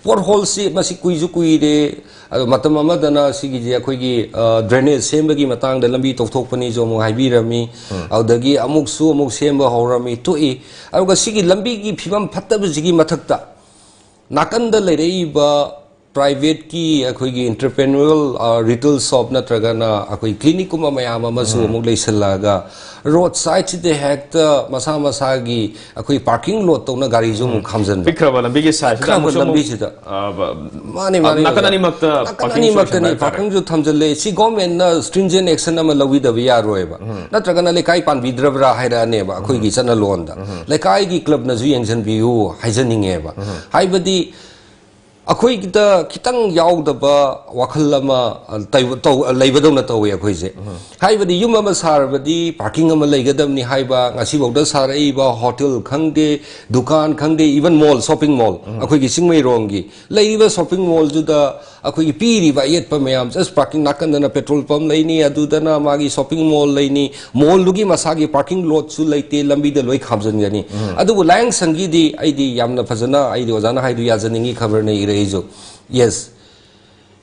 Pothole ꯁꯤ ꯃꯁꯤ ꯀꯨꯏꯁꯨ ꯀꯨꯏꯔꯦ꯫ ꯑꯗꯣ ꯃꯇꯝ ꯑꯃꯗꯅ ꯁꯤꯒꯤꯁꯦ ꯑꯩꯈꯣꯏꯒꯤ, ꯑ, drainage ꯁꯦꯝꯕꯒꯤ ꯃꯇꯥꯡꯗ ꯂꯝꯕꯤ ꯇꯧꯊꯣꯛꯄꯅꯤꯁꯨ ꯑꯃꯨꯛ ꯍꯥꯏꯕꯤꯔꯝꯃꯤ꯫ ꯑꯗꯨꯗꯒꯤ ꯑꯃꯨꯛꯁꯨ ꯑꯃꯨꯛ ꯁꯦꯝꯕ ꯍꯧꯔꯝꯃꯤ, ꯇꯣꯛꯏ꯫ ꯑꯗꯨꯒ ꯁꯤꯒꯤ ꯂꯝꯕꯤꯒꯤ ꯐꯤꯕꯝ ꯐꯠꯇꯕꯁꯤꯒꯤ ꯃꯊꯛꯇ ꯅꯥꯀꯟꯗ ꯂꯩꯔꯛꯏꯕ ꯄ꯭ꯔꯥꯏꯚꯦꯠꯀꯤ ꯑꯩꯈꯣꯏꯒꯤ ꯏꯟꯇꯔꯄ꯭ꯔꯦꯅ꯭ꯌꯨꯔꯦꯜ ꯔꯤꯇꯦꯜ ꯁꯣꯞ ꯅꯠꯇ꯭ꯔꯒꯅ ꯑꯩꯈꯣꯏ ꯀ꯭ꯂꯤꯅꯤꯛꯀꯨꯝꯕ ꯃꯌꯥꯝ ꯑꯃꯁꯨ ꯑꯃꯨꯛ ꯂꯩꯁꯜꯂꯛꯑꯒ, ꯔꯣꯗ ꯁꯥꯏꯗꯁꯤꯗ ꯍꯦꯛꯇ ꯃꯁꯥ ꯃꯁꯥꯒꯤ ꯑꯩꯈꯣꯏ ꯄꯥꯔꯀꯤꯡ ꯂꯣꯠ ꯇꯧꯅ ꯒꯥꯔꯤꯁꯨ ꯑꯃꯨꯛ ꯈꯥꯝꯖꯟꯕ꯫ ꯄꯤꯛꯈ꯭ꯔꯕ ꯂꯝꯕꯤꯒꯤ ꯁꯥꯏꯖꯁꯤꯗ ꯄꯤꯛꯈ꯭ꯔꯕ ꯑꯃꯨꯛꯁꯨ ꯑꯃꯨꯛ ꯂꯝꯕꯤꯁꯤꯗ꯫ ꯑ, ꯕ- ꯃꯥꯅꯦ, ꯃꯥꯅꯦ, ꯅꯥꯀꯟ ꯑꯣꯖꯥ꯫ ꯑꯅꯤꯃꯛꯇ ꯅꯥꯀꯟ parking ꯑꯅꯤꯃꯛꯇꯅꯦ situation ꯍꯥꯏꯇꯥꯔꯦ꯫ ꯄꯥꯔꯀꯤꯡꯁꯨ ꯊꯝꯖꯤꯜꯂꯦ꯫ ꯁꯤ ꯒꯣꯔꯃꯦꯟꯅ stringent action ꯑꯃ ꯂꯧꯕꯤꯗꯕ ꯌꯥꯔꯣꯏꯕ꯫ ꯅꯠꯇ꯭ꯔꯒꯅ ꯂꯩꯀꯥꯏ ꯄꯥꯟꯕꯤꯗ꯭ꯔꯕ꯭ꯔꯥ ꯍꯥꯏꯔꯛꯑꯅꯦꯕ ꯑꯩꯈꯣꯏꯒꯤ ꯆꯠꯅꯂꯣꯟꯗ꯫ ꯂꯩꯀꯥꯏꯒꯤ ꯀ꯭ꯂꯕꯅꯁꯨ ꯌꯦꯡꯁꯤꯟꯕꯤꯌꯨ ꯍꯥꯏꯖꯅꯤꯡꯉꯦꯕ꯫ ꯍꯥꯏꯕꯗꯤ ꯑꯩꯈꯣꯏꯗ ꯈꯤꯇꯪ ꯌꯥꯎꯗꯕ ꯋꯥꯈꯜ ꯑꯃ, ꯑ, ꯇꯩꯕ-, ꯇꯧ-, ꯑ, ꯂꯩꯕꯗꯧꯅ ꯇꯧꯋꯤ ꯑꯩꯈꯣꯏꯁꯦ꯫ ꯍꯥꯏꯕꯗꯤ ꯌꯨꯝ ꯑꯃ ꯁꯥꯔꯕꯗꯤ ꯄꯥꯔꯀꯤꯡ ꯑꯃ ꯂꯩꯒꯗꯕꯅꯤ ꯍꯥꯏꯕ, ꯉꯁꯤꯐꯥꯎꯗ ꯁꯥꯔꯛꯏꯕ ꯍꯣꯇꯦꯜ ꯈꯪꯗꯦ, ꯗꯨꯀꯥꯟ ꯈꯪꯗꯦ, even mall, shopping mall, ꯑꯩꯈꯣꯏꯒꯤ ꯆꯤꯡꯃꯩꯔꯣꯡꯒꯤ ꯂꯩꯔꯤꯕ shopping mallꯗꯨꯗ ꯑꯩꯈꯣꯏꯒꯤ ꯄꯤꯔꯤꯕ ꯑꯌꯦꯠꯄ ꯃꯌꯥꯝ, just ꯄꯥꯔꯀꯤꯡ ꯅꯥꯀꯟꯗꯅ ꯄꯦꯇ꯭ꯔꯣꯜ ꯄꯝ ꯂꯩꯅꯤ, ꯑꯗꯨꯗꯅ ꯃꯥꯒꯤ shopping mall ꯂꯩꯅꯤ, ꯃꯣꯜꯗꯨꯒꯤ ꯃꯁꯥꯒꯤ ꯄꯥꯔꯀꯤꯡ ꯂꯣꯠꯁꯨ ꯂꯩꯇꯦ, ꯂꯝꯕꯤꯗ ꯂꯣꯏ ꯈꯥꯝꯖꯤꯟꯒꯅꯤ꯫ ꯑꯗꯨꯕꯨ ꯂꯥꯏꯌꯦꯡꯁꯪꯒꯤꯗꯤ ꯑꯩꯗꯤ ꯌꯥꯝꯅ ꯐꯖꯅ, ꯑꯩꯗꯤ ꯑꯣꯖꯥꯅ ꯍꯥꯏꯗꯨ ꯌꯥꯖꯅꯤꯡꯉꯤ, ꯈꯕꯔꯅ ꯏꯔꯛꯏꯁꯨ꯫ Yes,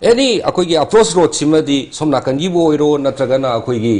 any ꯑꯩꯈꯣꯏꯒꯤ ꯑꯦꯄ꯭ꯔꯣꯆ ꯔꯣꯗꯁꯤꯃꯗꯤ ꯁꯣꯝ ꯅꯥꯀꯟꯒꯤꯕꯨ ꯑꯣꯏꯔꯣ ꯅꯠꯇ꯭ꯔꯒꯅ ꯑꯩꯈꯣꯏꯒꯤ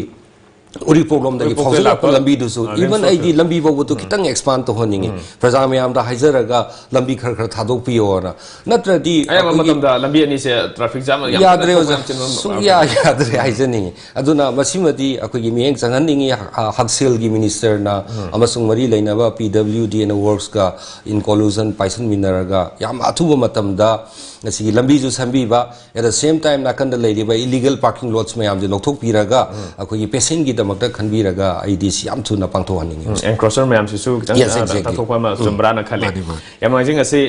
ꯎꯔꯤꯄꯣꯛꯂꯣꯝꯗꯒꯤ ꯎꯔꯤꯄꯣꯛꯇ ꯐꯥꯎꯖꯤꯜꯂꯛꯄ ꯂꯥꯛꯄ, ꯂꯝꯕꯤꯗꯨꯁꯨ, ꯑ, even ꯔꯤꯝꯁ ꯑꯩꯗꯤ ꯔꯣꯗꯇ꯫ ꯂꯝꯕꯤ ꯐꯥꯎꯕꯗꯨ ꯈꯤꯇꯪ ꯑꯦꯛꯁꯄꯥꯟ ꯇꯧꯍꯟꯅꯤꯡꯉꯤ꯫ ꯄ꯭ꯔꯖꯥ ꯃꯌꯥꯝꯗ ꯍꯥꯏꯖꯔꯒ ꯂꯝꯕꯤ ꯈꯔ ꯈꯔ ꯊꯥꯗꯣꯛꯄꯤꯌꯣꯅ꯫ ꯅꯠꯇ꯭ꯔꯗꯤ ꯑꯌꯥꯝꯕ ꯑꯩꯈꯣꯏꯒꯤ ꯃꯇꯝꯗ ꯂꯝꯕꯤ ꯑꯅꯤꯁꯦ ꯇ꯭ꯔꯥꯐꯤꯛ ꯖꯥꯝ ꯌꯥꯝ ꯌꯥꯗ꯭ꯔꯦ ꯀꯟꯅ ꯑꯣꯖꯥ꯫ ꯊꯣꯛꯄ ꯌꯥꯝ ꯆꯤꯟꯕ ꯁꯨꯡꯌꯥ ꯌꯥꯗ꯭ꯔꯦ ꯍꯥꯏꯖꯅꯤꯡꯉꯤ꯫ ꯑꯗꯨꯅ ꯃꯁꯤꯃꯗꯤ ꯑꯩꯈꯣꯏꯒꯤ ꯃꯤꯠꯌꯦꯡ ꯆꯪꯍꯟꯅꯤꯡꯉꯤ꯫ ꯍ-, ꯍꯛꯁꯦꯜꯒꯤ ꯃꯤꯅꯤꯁꯇꯔꯅ ꯑꯃꯁꯨꯡ ꯃꯔꯤ ꯂꯩꯅꯕ P W D and worksꯀ in collusion ꯄꯥꯏꯁꯟꯃꯤꯟꯅꯔꯒ ꯌꯥꯝ ꯑꯊꯨꯕ ꯃꯇꯝꯗ ꯉꯁꯤꯒꯤ ꯂꯝꯕꯤꯁꯨ ꯁꯦꯝꯕꯤꯕ, at the same time ꯅꯥꯀꯟꯗ ꯂꯩꯔꯤꯕ illegal parking lots ꯃꯌꯥꯝꯁꯦ ꯂꯧꯊꯣꯛꯄꯤꯔꯒ ꯑꯩꯈꯣꯏꯒꯤ patientꯀꯤꯗꯃꯛꯇ ꯈꯟꯕꯤꯔꯒ ꯑꯩꯗꯤ ꯁꯤ ꯌꯥꯝ ꯊꯨꯅ ꯄꯥꯡꯊꯣꯛꯍꯟꯅꯤꯡꯉꯤ꯫ ꯑꯦꯟꯀ꯭ꯔꯣꯆꯔ ꯃꯌꯥꯝꯁꯤꯁꯨ ꯈꯤꯇꯪ Yes, ꯑ, exactly. ꯇꯥꯊꯣꯛꯄ ꯑꯃ ꯆꯨꯝꯕ꯭ꯔꯥꯅ ꯈꯜꯂꯤ꯫ ꯃꯥꯅꯤ, ꯃꯥꯅꯤ꯫ ꯌꯥꯝ ꯅꯨꯡꯉꯥꯏꯖꯩ ꯉꯁꯤ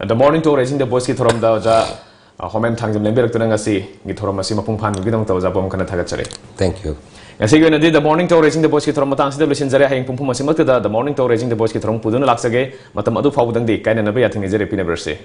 The Morning to Raising the Voiceꯀꯤ ꯊꯧꯔꯝꯗ ꯑꯣꯖꯥ, ꯑ, ꯍꯣꯃꯦꯟ ꯊꯥꯡꯖꯝ ꯂꯦꯡꯕꯤꯔꯛꯇꯨꯅ ꯉꯁꯤꯒꯤ ꯊꯧꯔꯝ ꯑꯁꯤ ꯃꯄꯨꯡ ꯐꯥꯍꯟꯕꯒꯤꯗꯃꯛꯇ ꯑꯣꯖꯥꯕꯨ ꯑꯃꯨꯛ ꯍꯟꯅ ꯊꯥꯒꯠꯆꯔꯤ꯫ Thank you. ꯉꯁꯤꯒꯤ ꯑꯣꯏꯅꯗꯤ The Morning to Raising the Voiceꯀꯤ ꯊꯧꯔꯝ ꯃꯇꯥꯡꯁꯤꯗ ꯂꯣꯏꯁꯤꯟꯖꯔꯦ꯫ ꯍꯌꯦꯡ ꯄꯨꯡ ꯐꯥꯎ ꯑꯁꯤꯃꯛꯇꯗ The Morning to Raising the Voiceꯀꯤ ꯊꯧꯔꯝ ꯄꯨꯗꯨꯅ ꯂꯥꯛꯆꯒꯦ꯫ ꯃꯇꯝ ꯑꯗꯨ ꯐꯥꯎꯕꯗꯪꯗꯤ ꯀꯥꯏꯅꯅꯕ ꯌꯥꯊꯪ ꯅꯤꯖꯔꯤ꯫ ꯄꯤꯅꯕꯤꯔꯁꯤ꯫